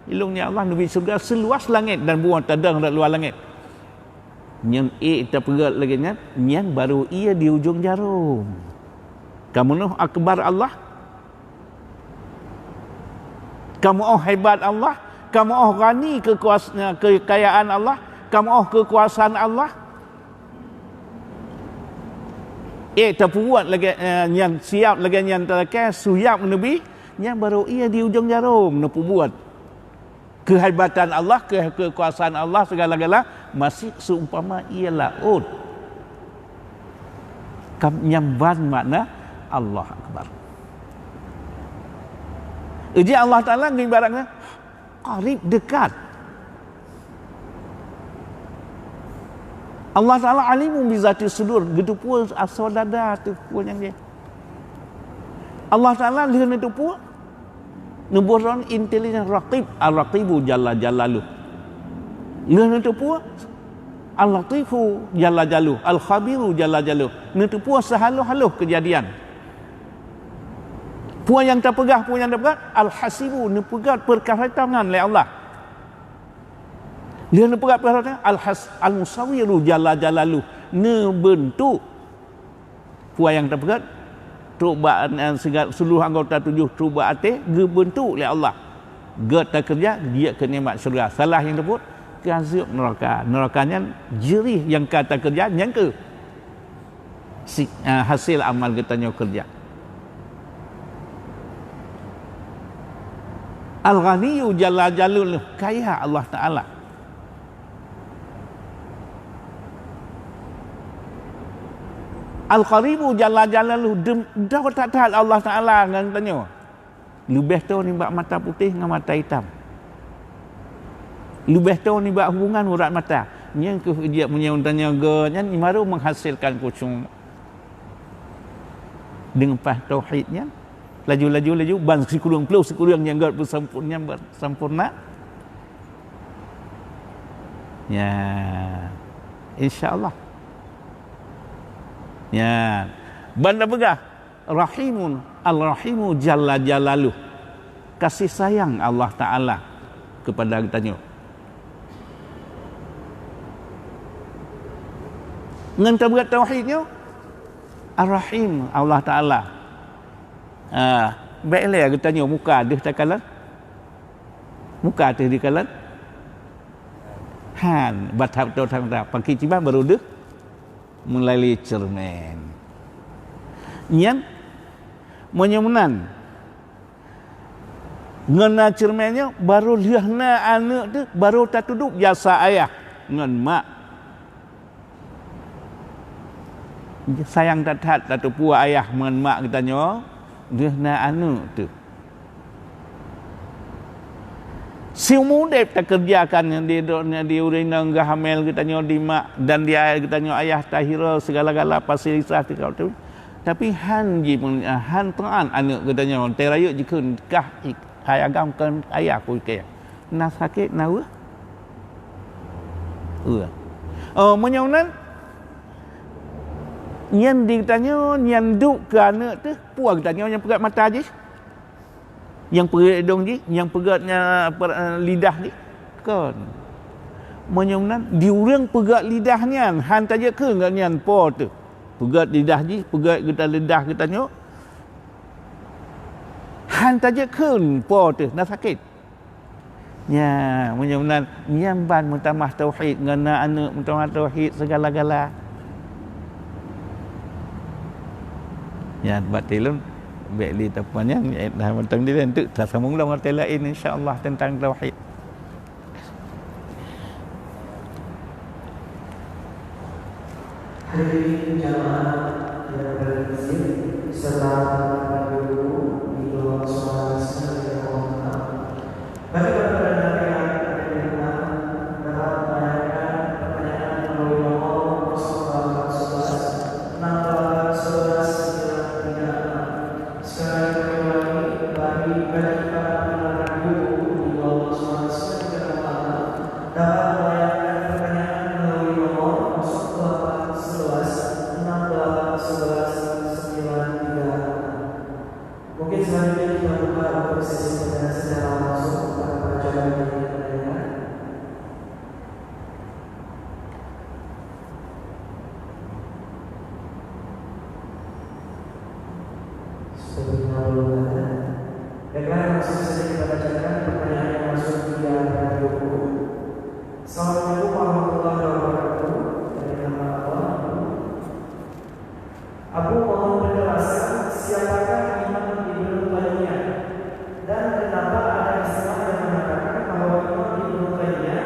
Ilôn, ya Allah, neubi syeuruga seuluas langét dan bumoe, tadong rot luwa langét. Nyan ék tapeugét lagée nyan, nyan barô ié di ujong jarôm. Ka meunoh akbar Allah? Ka meuoh hebat Allah? Ka meuoh ghani keukuas-, keukayaan Allah? Ka meuoh keukuasaan Allah? Ék tapeubuet lagée, eh, nyan, siab lagée nyan talakée, siab neubi, nyan barô ié di ujong jarôm neupeubuet. Keuhebatan Allah, keu-, keukuasaan Allah segala-gala masih seumpama ié laôt. Kam-, nyan ban makna Allah Akbar. Jadi Allah Taala ngibaratkan qarib, dekat. Allah Taala alimun bizati sudur, geuteupeue asoe dada, teupeue nyang jih. Allah Taala lheueh neuteupeue, neuboh droe intelijen Raqib, Ar-Raqibu jalla jalaluh. Lheueh neuteupeue, Al-Latifu jalla jalaluh, Al-Khabiru jalla jalaluh. Neuteupeue seuhaloh-haloh keujadian. Peue nyang tapeugah, peue nyang tapeugah, Al-Hasibu, neupeugah peurkara tangan lé Allah. Lheueh neupeugah peurkara tangan, Al-Has-, Al-Musawwiru jalla jalaluh, neubeuntuk. Peue nyang tapeugah, trok bak, eh, siga-, seuluruh anggota tujoh trok bak até, geubeuntuk lé Allah. Gét takeureuja, jeuet keu nikmat syeuruga. Salah nyang teubuet, ka zeueb neuraka. Neuraka nyan jeurih nyang ka takeureuja, nyang keu si-, eh, hasé amal geutanyoe keureuja. Al-Ghaniyyu jalla jalaluh, kaya Allah Taala. Al-Qaribu jalla jalaluh, dem-, deuh that-that Allah Taala ngon tanyoe. Leubeh toe nibak mata putéh ngon mata itam. Leubeh toe nibak hubungan urat mata. Nyan keuh jeuet meunyoe tanyoe gét nyan baru menghasilkan khusyuk. Deungon paih tauhid nyan, laju-laju, laju, ban sikureueng ploh sikureueng nyang gét beusampurna, nyan beusampurna. Ya. Insya Allah. Ya. Ban tapeugah, Rahimun, Al-Rahimu jalla jalaluh. Kasih sayang Allah Taala kepada geutanyoe. Ngon tabuet tauhid nyoe, Ar-Rahim Allah Taala. Ah, bèk lé geutanyoe muka deuh takalon. Muka deuh dikalon. Han, bathab to thang ta, pakri kiban baru deuh meulalu ceureumen. Nyan, meunyoe meunan, ngon na ceureumen nyoe, baru lheueh na aneuk teuh, baru tatudôk jasa ayah ngon mak. Sayang that-that tateupeue ayah ngon mak geutanyoe, lheueh na aneuk teuh. Siumu udép takeureujakan di, di, di ureueng inong geuhamé geutanyoe di mak dan di ayah geutanyoe ayah tahira sigala-gala fasilitas teuka tu. Tapi han ji, han taát aneuk geutanyoe, watèe rayeuk jikheun kah ik-, hai agam kon ayah ku ikeu. Na sakét, na weueh. Weueh. Oh, meunyoe nan, nyan di geutanyoe, nyan duek keu aneuk teuh, peue geutanyoe nyang peugét mata jih? Nyang peugét idong jih, nyang peugét nya, per-, eh, lidah jih? Kon. Meunyoe nan, di ureueng peugét lidah nyan, han tajeuet kheun gobnyan po teuh. Peugét lidah jih, peugét geuta lidah geutanyoe. Han tajeuet kheun po teuh, na sakét. Nya, meunyoe meunan, nyan ban meutamah tauhid, ngon na aneuk meutamah tauhid segala-gala. Nya, bak tilôn, bèk lé tapanyang, eh, dah mantong dilèe, enteuk tasambông lom watèe laén, insya Allah, teuntang tauhid. Hadirin jamaah yang berbahagia, setelah mendengar dulu di luar suara saya mohon maaf. Bagi para pendengar yang ada di rumah, dapat menanyakan pertanyaan melalui nomor kosong delapan sebelas, enam delapan sebelas, sembilan tiga enam. Sekali kami ulangi, bagi, bagi para pendengar radio di luar suara saya mohon maaf, dapat melayangkan pertanyaan melalui nomor kosong delapan sebelas, enam delapan sebelas, sembilan tiga enam. Mungkin selanjutnya kita buka untuk sesi pertanyaan secara langsung kepada para jamaah yang bertanya. Sepertinya belum ada. Baiklah, langsung saja kita bacakan pertanyaan yang masuk via radio. Assalamualaikum warahmatullahi wabarakatuh. Dari nama Allah. Abu mohon penjelasan, siapakah Imam Ibnu Taimiyah? Dan kenapa ada istilah yang mengatakan bahwa Imam Ibnu Taimiyah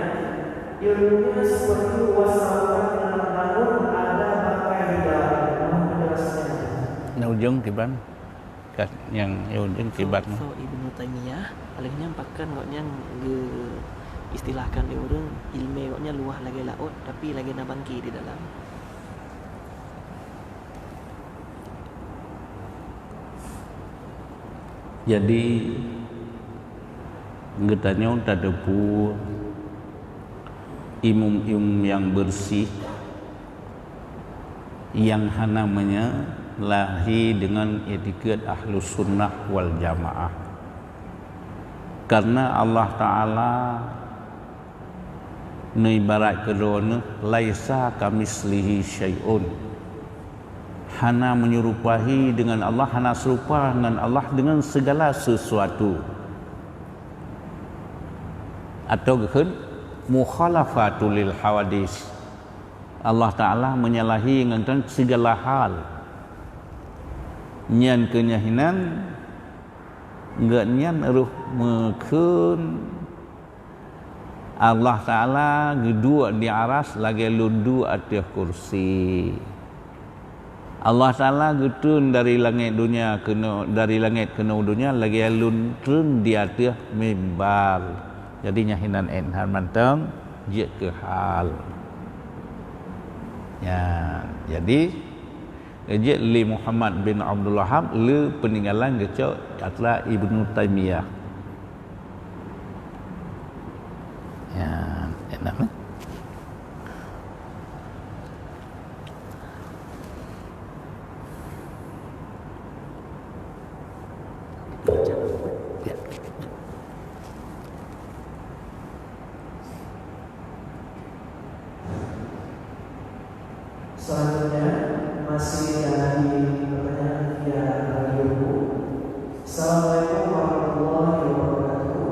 ilmunya seperti luas lautan, namun ada bangkai di dalamnya? Mohon penjelasannya. Di ujong kiban, kat nyang di ujong kiban. So, so Ibnu Taimiyah, paléng nyan pakon gobnyan geu-, istilahkan lé ureueng, ilmé gobnyan luwah lagèe laôt, tapi lagèe na bangke di dalam. Jadi, geutanyoe tateupeue imeum-imeum nyang beureuséh, nyang hana meunyoe lahé deungon itikeuet Ahlus Sunnah wal Jamaah. Kareuna Allah Taala neuibarat keu droeneuh, "Laisa kamitslihi syai'un." Hana meunyerupai deungon Allah, hana seurupa ngon Allah deungon sigala seusuatu. Atau geukheun mukhalafatu lil hawadits. Allah Taala meunyoe lahé ngon tan sigala hal. Nyan keuh nyang hinan, geuhnyan roh meukheun Allah Taala geuduek di aras lagée lôn duek ateueh kursi. Allah Taala geutreun dari langét donya keunoe, dari langét keunoe donya lagée lôn treun di ateueh mimbar. Jadi, nyan hinan ék hal mantong jeuet keu hal. Ya, jadi, jeuet lé Muhammad bin Abdul Wahhab le peuninggalan geucok atra Ibnu Taimiyah. Ya, enak, eh? Ya. Selanjutnya, masih dari pertanyaan via radio. Assalamualaikum warahmatullahi wabarakatuh.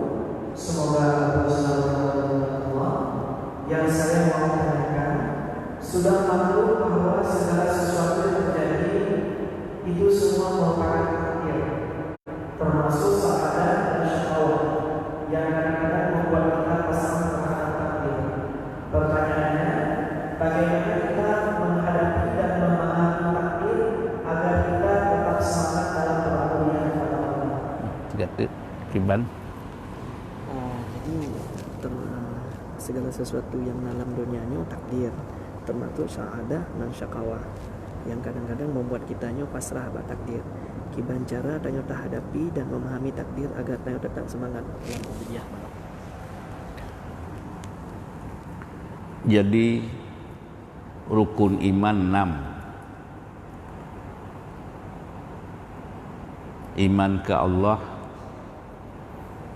Semoga Abu selalu dalam lindungan Allah. Yang saya mau tanyakan, sudah maklum bahwa segala sesuatu yang terjadi itu semua merupakan takdir, termasuk saadah dan syakawah yang kadang-kadang membuat kita pasrah terhadap takdir. Pertanyaannya, bagaimana kita menghadapi dan memahami takdir agar kita tetap semangat dalam pengabdian kepada Allah? Tiga tu, Kiban. Ah, jadi, ter-, segala sesuatu yang dalam dunia nyoe takdir, termasuk saadah dan syakawah yang kadang-kadang membuat kita nyoe pasrah bak takdir. Kiban cara tanyoe tahadapi dan memahami takdir agar tanyoe tetap semangat dalam pengabdian. Jadi, rukun iman enam. Iman keu Allah,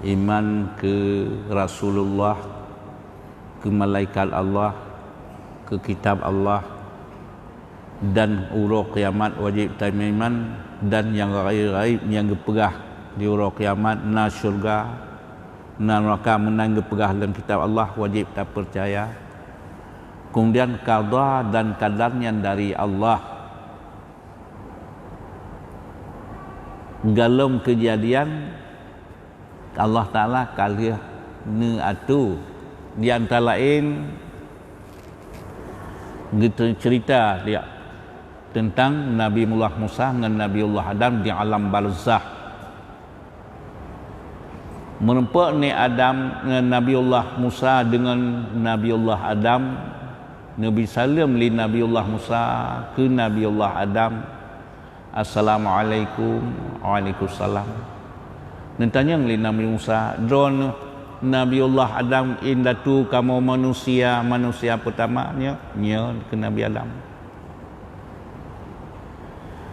iman keu Rasulullah, keu malaikat Allah, keu kitab Allah, dan uroe kiamat wajéb tameuiman, dan nyang gaéb-gaéb nyang geupeugah di uroe kiamat, na syeuruga, na neuraka, meunan geupeugah lam kitab Allah, wajéb tapeucaya. Keumudian, qada dan qadar nyan dari Allah. Golom keujadian Allah Taala ka lheueh neuatoe. Di antara laén, geuteuceurita teuntang Nabiullah Musa ngon Nabiullah Adam di alam barzakh. Meurumpok ni Adam, Nabiullah Musa deungon Nabiullah Adam, neubi saleuem lé Nabiullah Musa keu Nabiullah Adam, "Assalamualaikum." "Waalaikumsalam." Neutanyong lé Nabi Musa, "Droeneuh Nabiullah Adam, indatu kamoe manusia, manusia peutama nyoe?" "Nyoe," kheun Nabi Adam.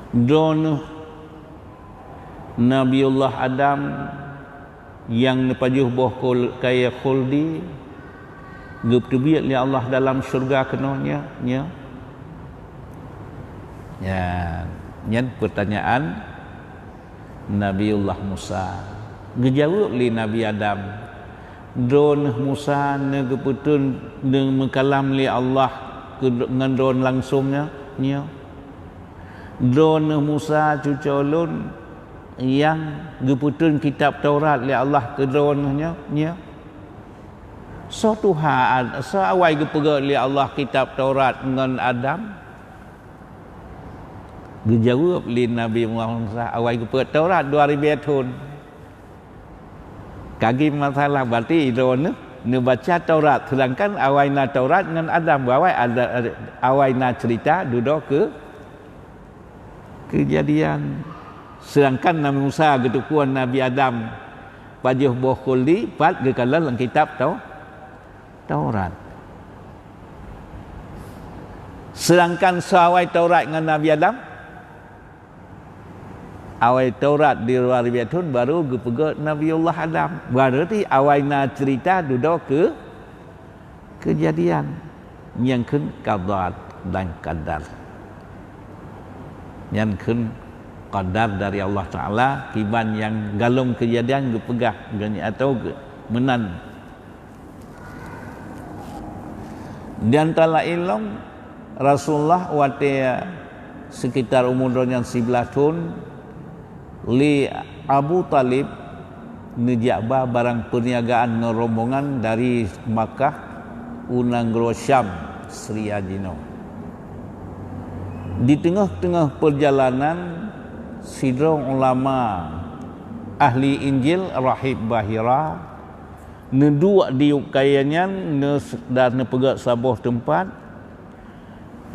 "Droeneuh Nabiullah Adam nyang neupajoh boh kol-, kayée khuldi, geuteubiet lé Allah dalam syeuruga keunoe nyoe?" "Nyoe." Nyan, nyan peutanyaan Nabiullah Musa. Geujaweueb lé Nabi Adam, "Droeneuh Musa neugeupeuteun, neumeukalam lé Allah keu, ngon droeneuh langsong nyoe?" "Nyoe." "Droeneuh Musa cucoe lôn nyang geupeuteun kitab Taurat lé Allah keu droeneuh nyoe?" "Nyoe." "Soe tuha, soe awai geupeugét lé Allah kitab Taurat ngon Adam?" Geujaweueb lé Nabi Musa, "Awai geupeugét Taurat dua ribée thon." Ka geumasalah, berarti droeneuh neubaca Taurat, seudangkan awai na Taurat ngon Adam, awai ada, awai na ceurita dudoe keu Keujadian. Seudangkan Nabi Musa geuteupeue Nabi Adam pajoh boh khuldi, pat geukalon lam kitab Tau-, Taurat. Seudangkan soe awai Taurat ngon Nabi Adam? Awai Taurat di luwa ribèe thôn baru geupeugöt Nabiullah Adam. Berarti awai na ceurita dudoe keu keujadian nyang kheun qada dan qadar. Nyang kheun qadar dari Allah Taala, kiban nyang galom keujadian geupeugah geuny-, atau geu-, meunan. Di antara laén lom, Rasulullah watèe sekitar umur droeneuh siblaih thôn, lé Abu Thalib neujak ba barang peuniagaan ngon rombongan dari Makkah u nanggroe Syam, Syria jinoe. Di teungoh-teungoh peurjalanan, sidroe ulama ahli Injil, Rahib Bahira, neuduek di yup kayèe nyan, neu-, dan neupeugöt saboh teumpat,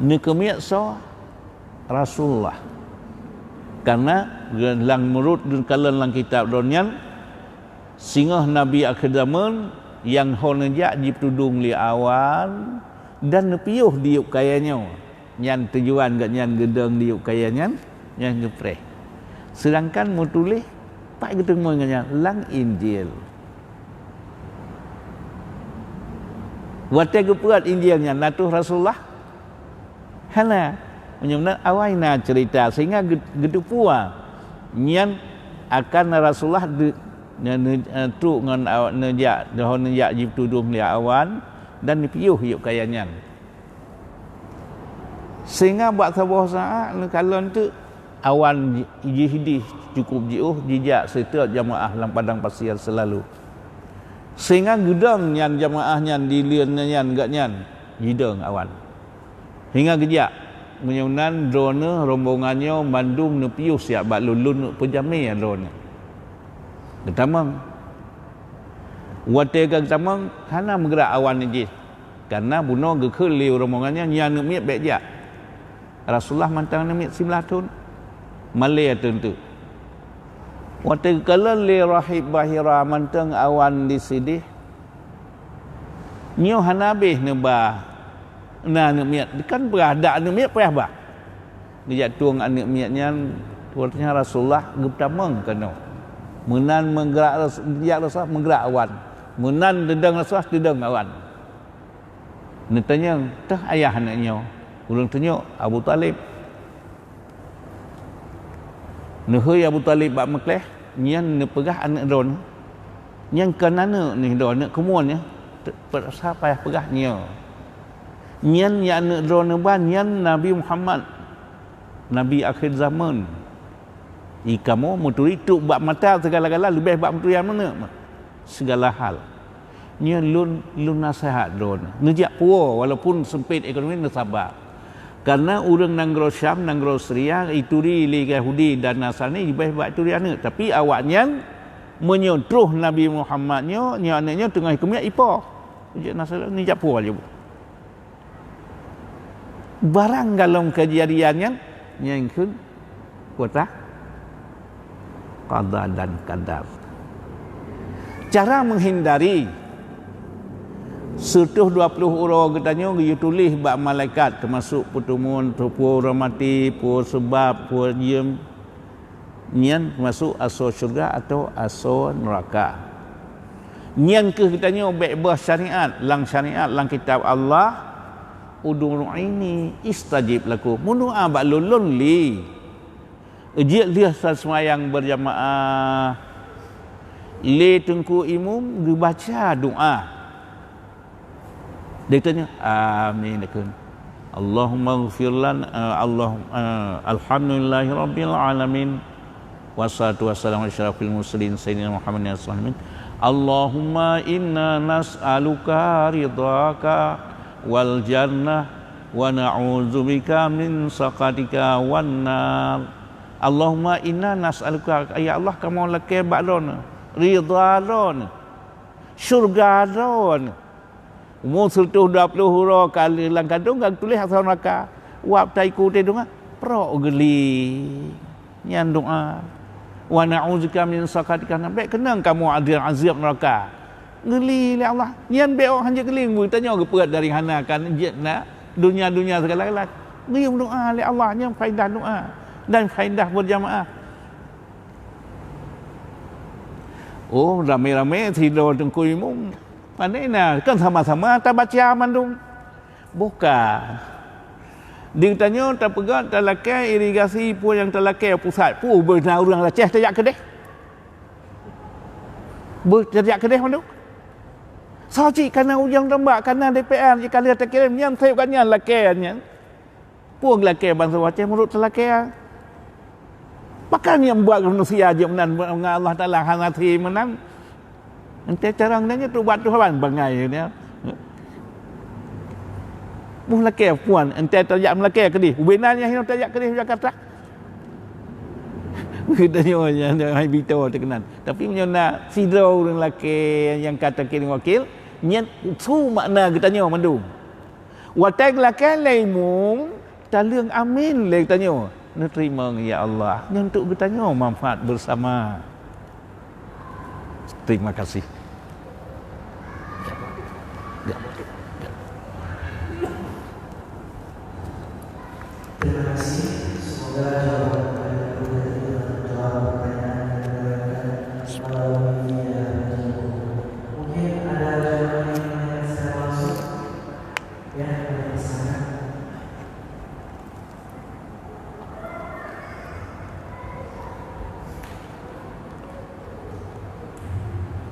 neukeumiet soe? Rasulullah. Karena lam meunurot geukalon lam kitab droeneuh nyan, singoh Nabi akhé zaman nyang ho neujak jipeutudong lé awan dan neupiôh di yup kayèe nyoe. Nyan tujuan gobnyan geudong di yup kayèe nyan, nyan geupreh. Seudangkan meutuléh, pat geuteumé gobnyan lam Injil. Watèe geupeuet Injil nyan, na troh Rasulullah? Hana. Meunyoe meunan awai na ceurita sehingga geu-, geuteupeue nyan akan Rasulullah de-, ne-, ne-, eh, trok ngon aw-, neujak, neujak jipeutudong lé awan dan neupiôh yup kayèe nyan. Sehingga bak saboh saát neukalon teuk awan jih dih cukup jiôh jijak seutôt jamaah lam padang pasir seulalu. Sehingga geudong nyan jamaah nyan di leuen nyan gobnyan jidong awan. Hingga geujak, meunyoe nan droeneuh rombongan nyoe mandum neupiôh siat bak lôn, lôn peujamé droeneuh. Geutamong. Watèe ka geutamong, hana meugeurak awan jih. Karena bunoe geukheun lé rombongan nyan, nyang aneuk miet bèk jak. Rasulullah mantong aneuk miet siblaih thôn. Malèe teuntu. Watèe geukalon lé Rahib Bahira mantong awan di sidéh, nyoe hana habéh neuba na aneuk miet, kan peugah dak aneuk miet payah bah. Geujak tueng aneuk miet nyan, rupanya Rasulullah geupeutamong keunoe. Meunan meugrak ras-, jak Rasulullah meugrak awan. Meunan teudong Rasulullah teudong awan. Neutanyong, "Toh ayah aneuk nyoe?" Ureueng tunyok, "Abu Thalib." Neuhôi Abu Thalib bak meukleh, nyan neupeugah aneuk droeneuh. Nyan kon aneuk nyoe droeneuh, aneuk keumuen nyoe. Te-, peurasa payah peugah nyoe. Nyan nyang aneuk droeneuh ban, nyan Nabi Muhammad, Nabi akhé zaman. Di kamoe meuturi trok bak mata sigala-gala, leubeh bak meuturi aneuk mah. Sigala hal. Nyoe lôn, lôn naseuhat droeneuh. Neujak puwoe, walaupun seumpét ekonomi, neusaba. Karena ureueng nanggroe Syam, nanggroe Syria, ituri lé Yahudi dan Nasrani, leubeh bak ituri aneuk. Tapi awaknyan, meunyoe troh Nabi Muhammad nyoe, nyoe aneuk nyoe teungoh ikeumiet ipoh. Neujak naseuhat, neujak puwoe laju. Barang galom keujadian nyan, nyan kheun kuasa qada dan qadar. Cara meuhindari, seutoh dua ploh uroe geutanyoe geuyue tuléh bak malaikat, teumasok peuteumuan, peue uroe maté, peue seubab, peue jeuem, nyan teumasok asoe syeuruga atawa asoe neuraka. Nyan kheueh geutanyoe bèk boh syariat, lam syariat, lam kitab Allah, "Ud'uuni astajib lakum." Meudoa bak lôn, lôn lé. Jeuet lheueh seumayang beurjamaah, lé teungku imum geubaca doa. Dia tanya, "Amin," dia kheun. Allahumma ghfir lana, eh, Allah, eh, alhamdulillahi rabbil alamin. Wassalatu wassalamu ala asyrafil mursalin sayyidina Muhammadin sallallahu alaihi wasallam. Allahumma inna nas'aluka ridhaka wal jannah wa na'udzubika min sakhatika wan nar. Allahumma inna nas'aluka, ya Allah, kamoe lakèe bak droeneuh, ridha droeneuh, syeuruga droeneuh. Umur seutoh dua ploh uroe ka lam kandông ka geutuléh asoe neuraka. Wab taiku teuh donya, prok geulie. Nyan doa. Wa na'udzubika min sakhatika, bék keunong kamoe azab, azab neuraka. Geuli lé Allah. Nyan bék awak hanjeuet geuli, geutanyoe geupeuet dari hana kan jeuet na dunia-dunia segala-galanya. Geuyue doa lé Allah, nyan faedah doa dan faedah berjamaah. Oh, ramé-ramé sidroe teungku imum. Pandai na, kan sama-sama tabaca mandum. Bukan. Di geutanyoe tapeugah talakée irigasi peue nyang talakée pusat, peue beuna ureuëng Aceh tajak keudeh. Beuh tajak keudeh mandum. Soe cit kana ujong tombak, kana D P R jih ka lheueh takirém nyan, seb gobnyan lakée nyan. Peue geulakée bansa Aceh meurot talakée? Pakon nyang buet manusia jeuet meunan ngon Allah Taala hana até meunan? Entée carông nyan tu bak Tuhan bangai nyan. Boh lakée puan, entée tajak meulakée keudeh. Ubena nyang hinoe tajak keudeh Jakarta. Geutanyoe nyan hai bito teuh keunan. Tapi meunyoe na sidroe ureuëng lakée nyang ka takirém wakil, nyan su makna geutanyoe mandum. Watée geulakée lé imum, taleueng amin lé geutanyoe. Neuteurimong, ya Allah, nyan untuk geutanyoe manfaat bersama. Terima kasih. Ya. Ya. Ya. Terima kasih. Semoga jawaban dari Ibu tadi menjawab pertanyaan yang ditanyakan melalui via radio. Mungkin ada jemaah yang menanyakan secara langsung. Ya, kami persilakan.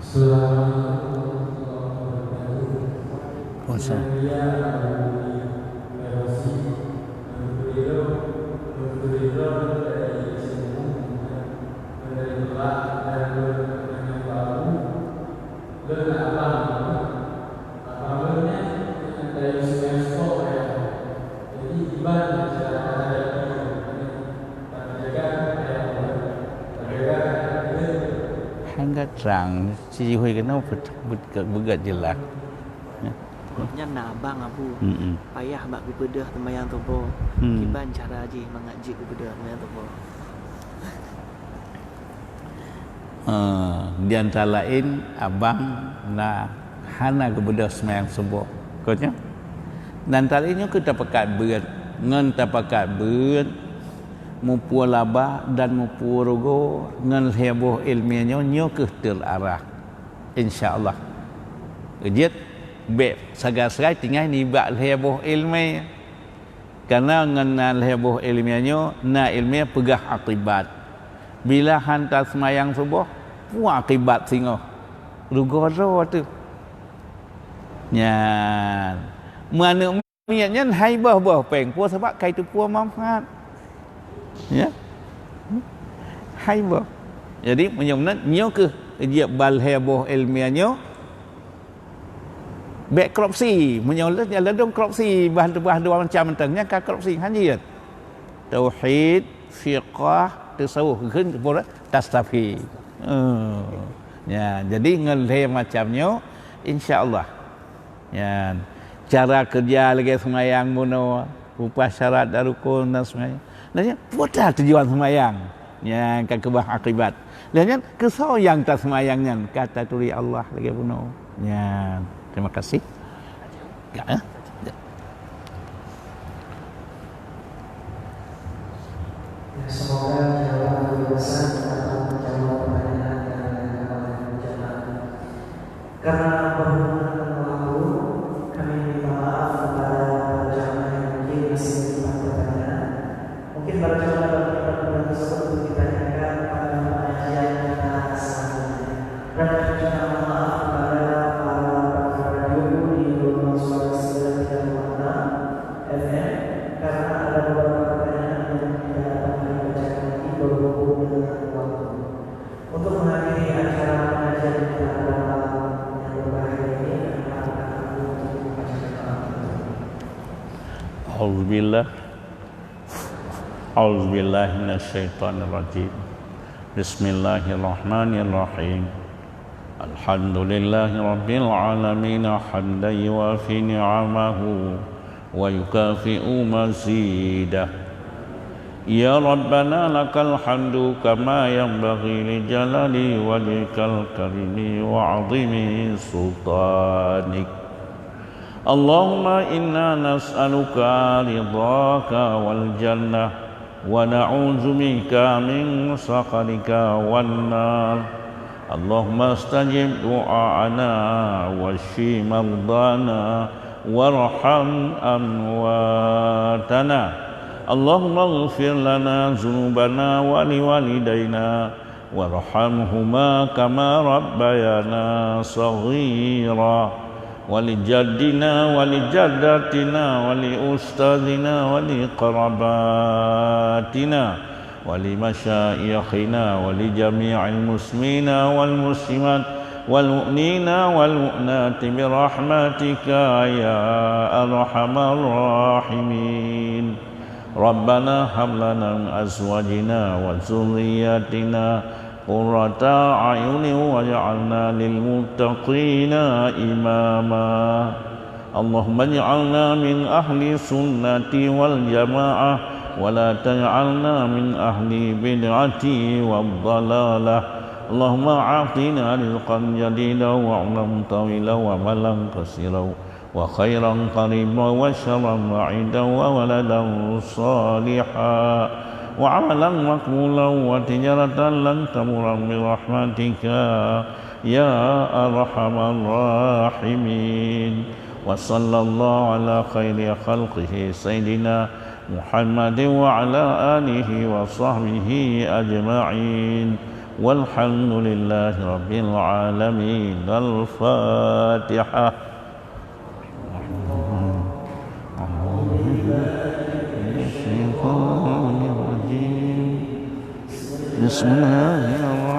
Assalamualaikum warahmatullahi wabarakatuh. Waalaikumsalam. Hana trang, sijih keunoe beugat jeulaih. Nyan na abang, Abu. Mm-mm. Payah bak geubeudôh seumayang suboh. Hmm. Kiban cara jih mangat jeuet geubeudôh seumayang suboh? Eh, di antara laén abang na hana geubeudôh seumayang suboh. Kon nyan? Dan tali nyoe keuh tapakat beuet, ngon tapakat beuet, muphom laba dan muphom rugoe ngon lhée boh iéleumé nyoe, nyoe keuh teuarah. Insya Allah. Jeuet bék sagai-sagai tinggai nibak lhée boh iéleumé. Karena ngon na lhée boh iéleumé nyoe, na iéleumé peugah akibat. Bila han taseumayang suboh, peue akibat singoh? Rugoe droe teuh. Nyan. Meu aneuëk miet nyan hai boh-boh péng, peue sabab ka jiteupeue manfaat. Ya. Hai boh. Jadi, meunyoe meunan, nyoe keuh jeuet bak lhée boh iéleumé nyoe, bék korupsi. Meunyoe lé, nyan ladôm korupsi, bah, bah dua macam mantong. Nyan ka korupsi, han jeuet. Tauhid, fiqah, tasawuf, kheun pura tastafid. Oh. Ya, jadi ngon lhée macam nyoe, insya Allah. Nyan, cara keureuja lagée seumayang bunoe, rupa syarat dan rukun dan sebagainya. Dan nyan, peue tujuan seumayang? Nyan, ka keubah akibat. Dan nyan, keu soe nyang taseumayang nyan, ka taturi Allah lagée bunoe. Nyan, terima kasih. Ya, eh? Ya. Ya, semoga jawaban penjelasan dapat menjawab pertanyaan yang ditanyakan oleh jemaah. Karena berhubung dengan waktu, kami minta maaf kepada para jamaah yang mungkin masih menyimpan pertanyaan. Mungkin para jamaah dapat menyimpan pertanyaan tersebut untuk ditanyakan pada pengajian kita selanjutnya. Dan juga mohon maaf kepada para pendengar radio di gelombang suara sembilan tiga koma enam F M, karena ada beberapa pertanyaan yang tidak dapat kami bacakan lagi berhubung dengan waktu. Untuk mengakhiri acara pengajian kita pada malam yang berbahagia ini, kami harapkan Abu untuk membacakan doa penutup. A'udzubillah. A'udzubillahi minasyaitonirrajim. Bismillahirrahmanirrahim. Alhamdulillahirabbil alamin, hamdan yuwafi ni'amahu wa yukafi'u mazidah. Ya Rabbana lakal hamdu kama yanbaghi li jalali wajhikal karimi wa azimi sultanik. Allahumma inna nas'aluka ridhaka wal jannah wa na'udzubika min sakhatika wan nar. Allahumma stajib du'aana wasyfi mardana warham amwatana. Allahumma ighfir lana dzunubana wa liwalidaina warhamhuma kama rabbayana shaghira. Wa li jaddina wa li jaddatina wa li ustadzina wa li qarabatina wa li masyaikhina wa li jami'il muslimina wal muslimat wal mu'minina wal mu'minati bi rahmatika ya arhamar rahimin. Rabbana hab lana min azwajina wa dzurriyyatina qurrata a'yunin waj'alna lil muttaqina imama. Allahumma ij'alna min ahli sunnati wal jamaah wa la taj'alna min ahli bid'ati wad dhalalah. Allahumma a'tina rizqan jadida wa umran tawila wa malan qasira wa khairan qariba wa syarran ba'ida wa waladan shaliha wa amalan maqbula wa tijaratan lan tabura bi rahmatika ya arhamar rahimin. Wa sallallahu ala khairi khalqihi sayyidina Muhammadin wa ala alihi wa sahbihi ajma'in. Walhamdulillahi rabbil alamin. Al-Fatihah. Bismillahirrahmanirrahim.